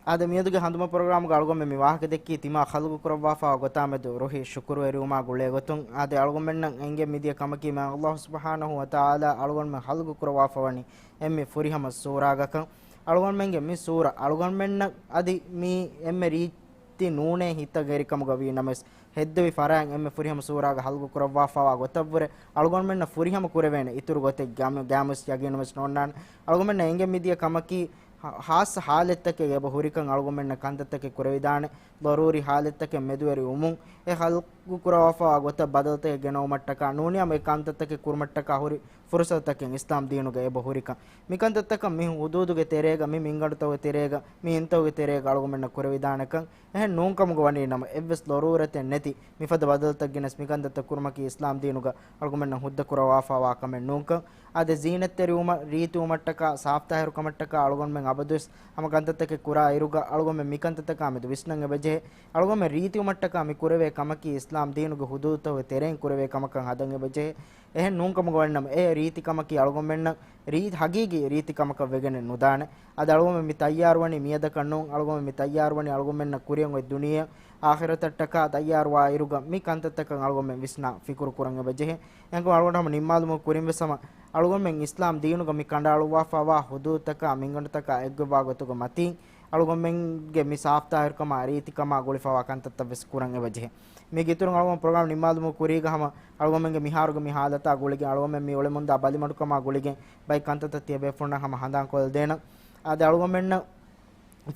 އާދެ، މިއަދުގެ ހަނދުމަ ޕްރޮގްރާމްގަ އަޅުގަނޑުމެން މި ވާހަކަ ދެއްކީ ތިމާ ޚަލްޤު ކުރައްވާފައިވާ ގޮތާމެދު ރުހި ޝުކުރުވެރިވުމާ ގުޅޭ ގޮތުން. އާދެ، އަޅުގަނޑުމެންނަށް އެނގެން މިދިޔަ ކަމަކީ މާތް ﷲ ސުބްޙާނަހޫ ވަތަޢާލާ އަޅުގަނޑުމެން ޚަލްޤު ކުރައްވާފަވަނީ އެންމެ ފުރިހަމަ ސޫރާގަކަން. އަޅުގަނޑުމެންގެ މި ސޫރަ އަޅުގަނޑުމެންނަށް އަދި މީ އެންމެ ރީތި ނޫނޭ ހިތަށް އެރިކަމުގަ ވީ ނަމަވެސް، ހެއްދެވި ފަރާތް އެންމެ ފުރިހަމަ ސޫރާގަ ޚަލްޤު ކުރައްވާފައިވާ ގޮތަށްވުރެ އަޅުގަނޑުމެންނަށް ފުރިހަމަ ކުރެވޭނެ އިތުރު ގޮތެއް ގައިމު، ގައިމުވެސް ޔަގީނުވެސް ނޯންނާނެ. އަޅުގަނޑުމެންނަށް އެނގެން މިދިޔަ ކަމަކީ ހާ-، ޚާއްޞަ ޙާލަތްތަކެއް އެބަ ހުރިކަން އަޅުގަނޑުމެންނަށް ކަންތައްތަކެއް ކުރެވިދާނެ. ޟަރޫރީ ޙާލަތްތަކެއް މެދުވެރިވުމުން އެ ޚަލްޤު ކުރައްވާފައިވާ ގޮތަށް ބަދަލުތަކެއް ގެނައުމަށްޓަކާ ނޫނީ އަމަ އެ ކަންތައްތަކެއް ކުރުމަށްޓަކާ ހުރި ފުރުޞަތުތަކެއް އިސްލާމް ދީނުގަ އެބަ ހުރިކަން. މިކަންތައްތަކަށް މި ޙުދޫދުގެ ތެރޭގަ، މި މިންގަނޑުތަކުގެ ތެރޭގަ، މި އިންތަކުގެ ތެރޭގަ އަޅުގަނޑުމެންނަށް ކުރެވިދާނެކަން އެހެން ނޫންކަމުގަ ވަނީ ނަމަ، އެއްވެސް ޟަރޫރަތެއް ނެތި މިފަދަ ބަދަލުތައް ގެނެސް މިކަންތައްތައް ކުރުމަކީ އިސްލާމް ދީނުގަ އަޅުގަނޑުމެންނަށް ހުއްދަ ކުރައްވާފައިވާ ކަމެއް ނޫންކަން. އާދެ، ޒީނަތްތެރިވުމަށް، ރީތިވުމަށްޓަކާ، ސާފްތާހިރުކަމަށްޓަކާ އަޅުގަނޑުމެން އަބަދުވެސް ހަމަ ކަންތައްތަކެއް ކުރާ އިރުގަ އަޅުގަނޑުމެން މިކަންތައްތަކާމެދު ވިސްނަން އެބަޖެހޭ. އަޅުގަނޑުމެން ރީތިވުމަށްޓަކާ މި ކުރެވޭ ކަމަކީ އިސްލާމް ދީނުގެ ޙުދޫދުތަކުގެ ތެރެއިން ކުރެވޭ ކަމަކަށް ހަދަން އެބަޖެހޭ. އެހެން ނޫންކަމުގަ ވަނީ ނަމަ، އެ ރީތިކަމަކީ އަޅުގަނޑުމެންނަށް ރީ-، ހަގީގީ ރީތިކަމަކަށް ވެގެނެއް ނުދާނެ. އަދި އަޅުގަނޑުމެން މި ތައްޔާރުވަނީ މިއަދަކަށް ނޫން. އަޅުގަނޑުމެން މި ތައްޔާރުވަނީ އަޅުގަނޑުމެންނަށް ކުރިއަށް އޮތް ދުނިޔެއަށް އާޚިރަތަށްޓަކާ ތައްޔާރުވާ އިރުގަ މި ކަންތައްތަކަށް އަޅުގަނޑުމެން ވިސްނާ ފިކުރު ކުރަން އެބަޖެހޭ. އެހެންކަމުން އަޅުގަނޑު ހަމަ ނިންމާލުމުގެ ކުރިން ވެސް ހަމަ އަޅުގަނޑުމެން އިސްލާމް ދީނުގަ މި ކަނޑައަޅުއްވާފައިވާ ޙުދޫދުތަކާ މިންގަނޑުތަކާ އެއްގޮތްވާ ގޮތުގަ މަތީން އަޅުގަނޑުމެންގެ މި ސާފްތާހިރުކަމާ ރީތިކަމާ ގުޅިފައިވާ ކަންތައްތައް ވެސް ކުރަން އެބަޖެހޭ. މީގެ އިތުރުން އަޅުގަނޑު ޕްރޮގްރާމް ނިންމާލުމުގެ ކުރީގަ ހަމަ އަޅުގަނޑުމެންގެ މިހާރުގެ މި ޙާލަތާ ގުޅިގެން އަޅުގަނޑުމެން މި އުޅެމުންދާ ބަލިމަޑުކަމާ ގުޅިގެން ބައެއް ކަންތައްތައް ތިޔަބޭފުޅުންނަށް ހަމަ ހަނދާން ކޮށްދޭނަން. އާދެ، އަޅުގަނޑުމެންނަށް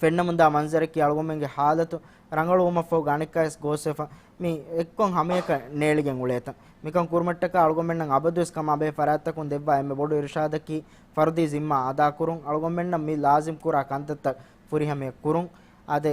ފެންނަމުންދާ މަންޒަރަކީ އަޅުގަނޑުމެންގެ ޙާލަތު ރަނގަޅުވުމަށްފަހު އަނެއްކާވެސް ގޯސްވެފަ މި އެއްކޮށް ހަމަޔަކަށް ނޭޅިގެން އުޅޭތަން. މިކަން ކުރުމަށްޓަކާ އަޅުގަނޑުމެންނަށް އަބަދުވެސް ކަމާ ބެހޭ ފަރާތްތަކުން ދެއްވާ އެންމެ ބޮޑު އިރުޝާދަކީ ފަރުދީ ޒިންމާ އަދާކުރުން. އަޅުގަނޑުމެންނަށް މި ލާޒިމް ކުރާ ކަންތައްތައް ފުރިހަމަޔަށް ކުރުން. އާދެ،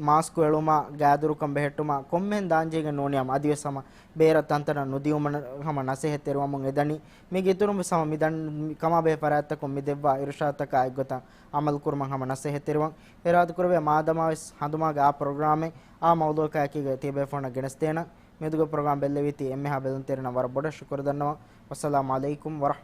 މާސްކު އެޅުމާ، ގާދުރުކަން ބެހެއްޓުމާ، ކޮންމެހެން ދާންޖެހިގެން ނޫނީ އަދިވެސް ހަމަ ބޭރަށް ތަންތަނަށް ނުދިއުމަށް ހަމަ ނަސޭހަތްތެރިވަމުން އެދަނީ. މީގެ އިތުރުން ވެސް ހަމަ މި ދަން-، ކަމާބެހޭ ފަރާތްތަކުން މި ދެއްވާ އިރުޝާދުތަކާ އެއްގޮތަށް ޢަމަލު ކުރުމަށް ހަމަ ނަސޭހަތްތެރިވަން. އިރާދަކުރެވޭ މާދަމާވެސް ހަނދުމާގެ އާ ޕްރޮގްރާމެއް އާ މައުޟޫޢަކާއެކީގަ ތިޔަބޭފުޅުންނަށް ގެނެސްދޭނަން. މިއަދުގެ ޕްރޮގްރާމް ބެއްލެވީތީ އެންމެހާ ބެލުންތެރިންނަށް ވަރަށް ބޮޑަށް ޝުކުރު ދަންނަވަން. ވައްސަލާމް ޢަލައިކުމް ވަރަޙްމަ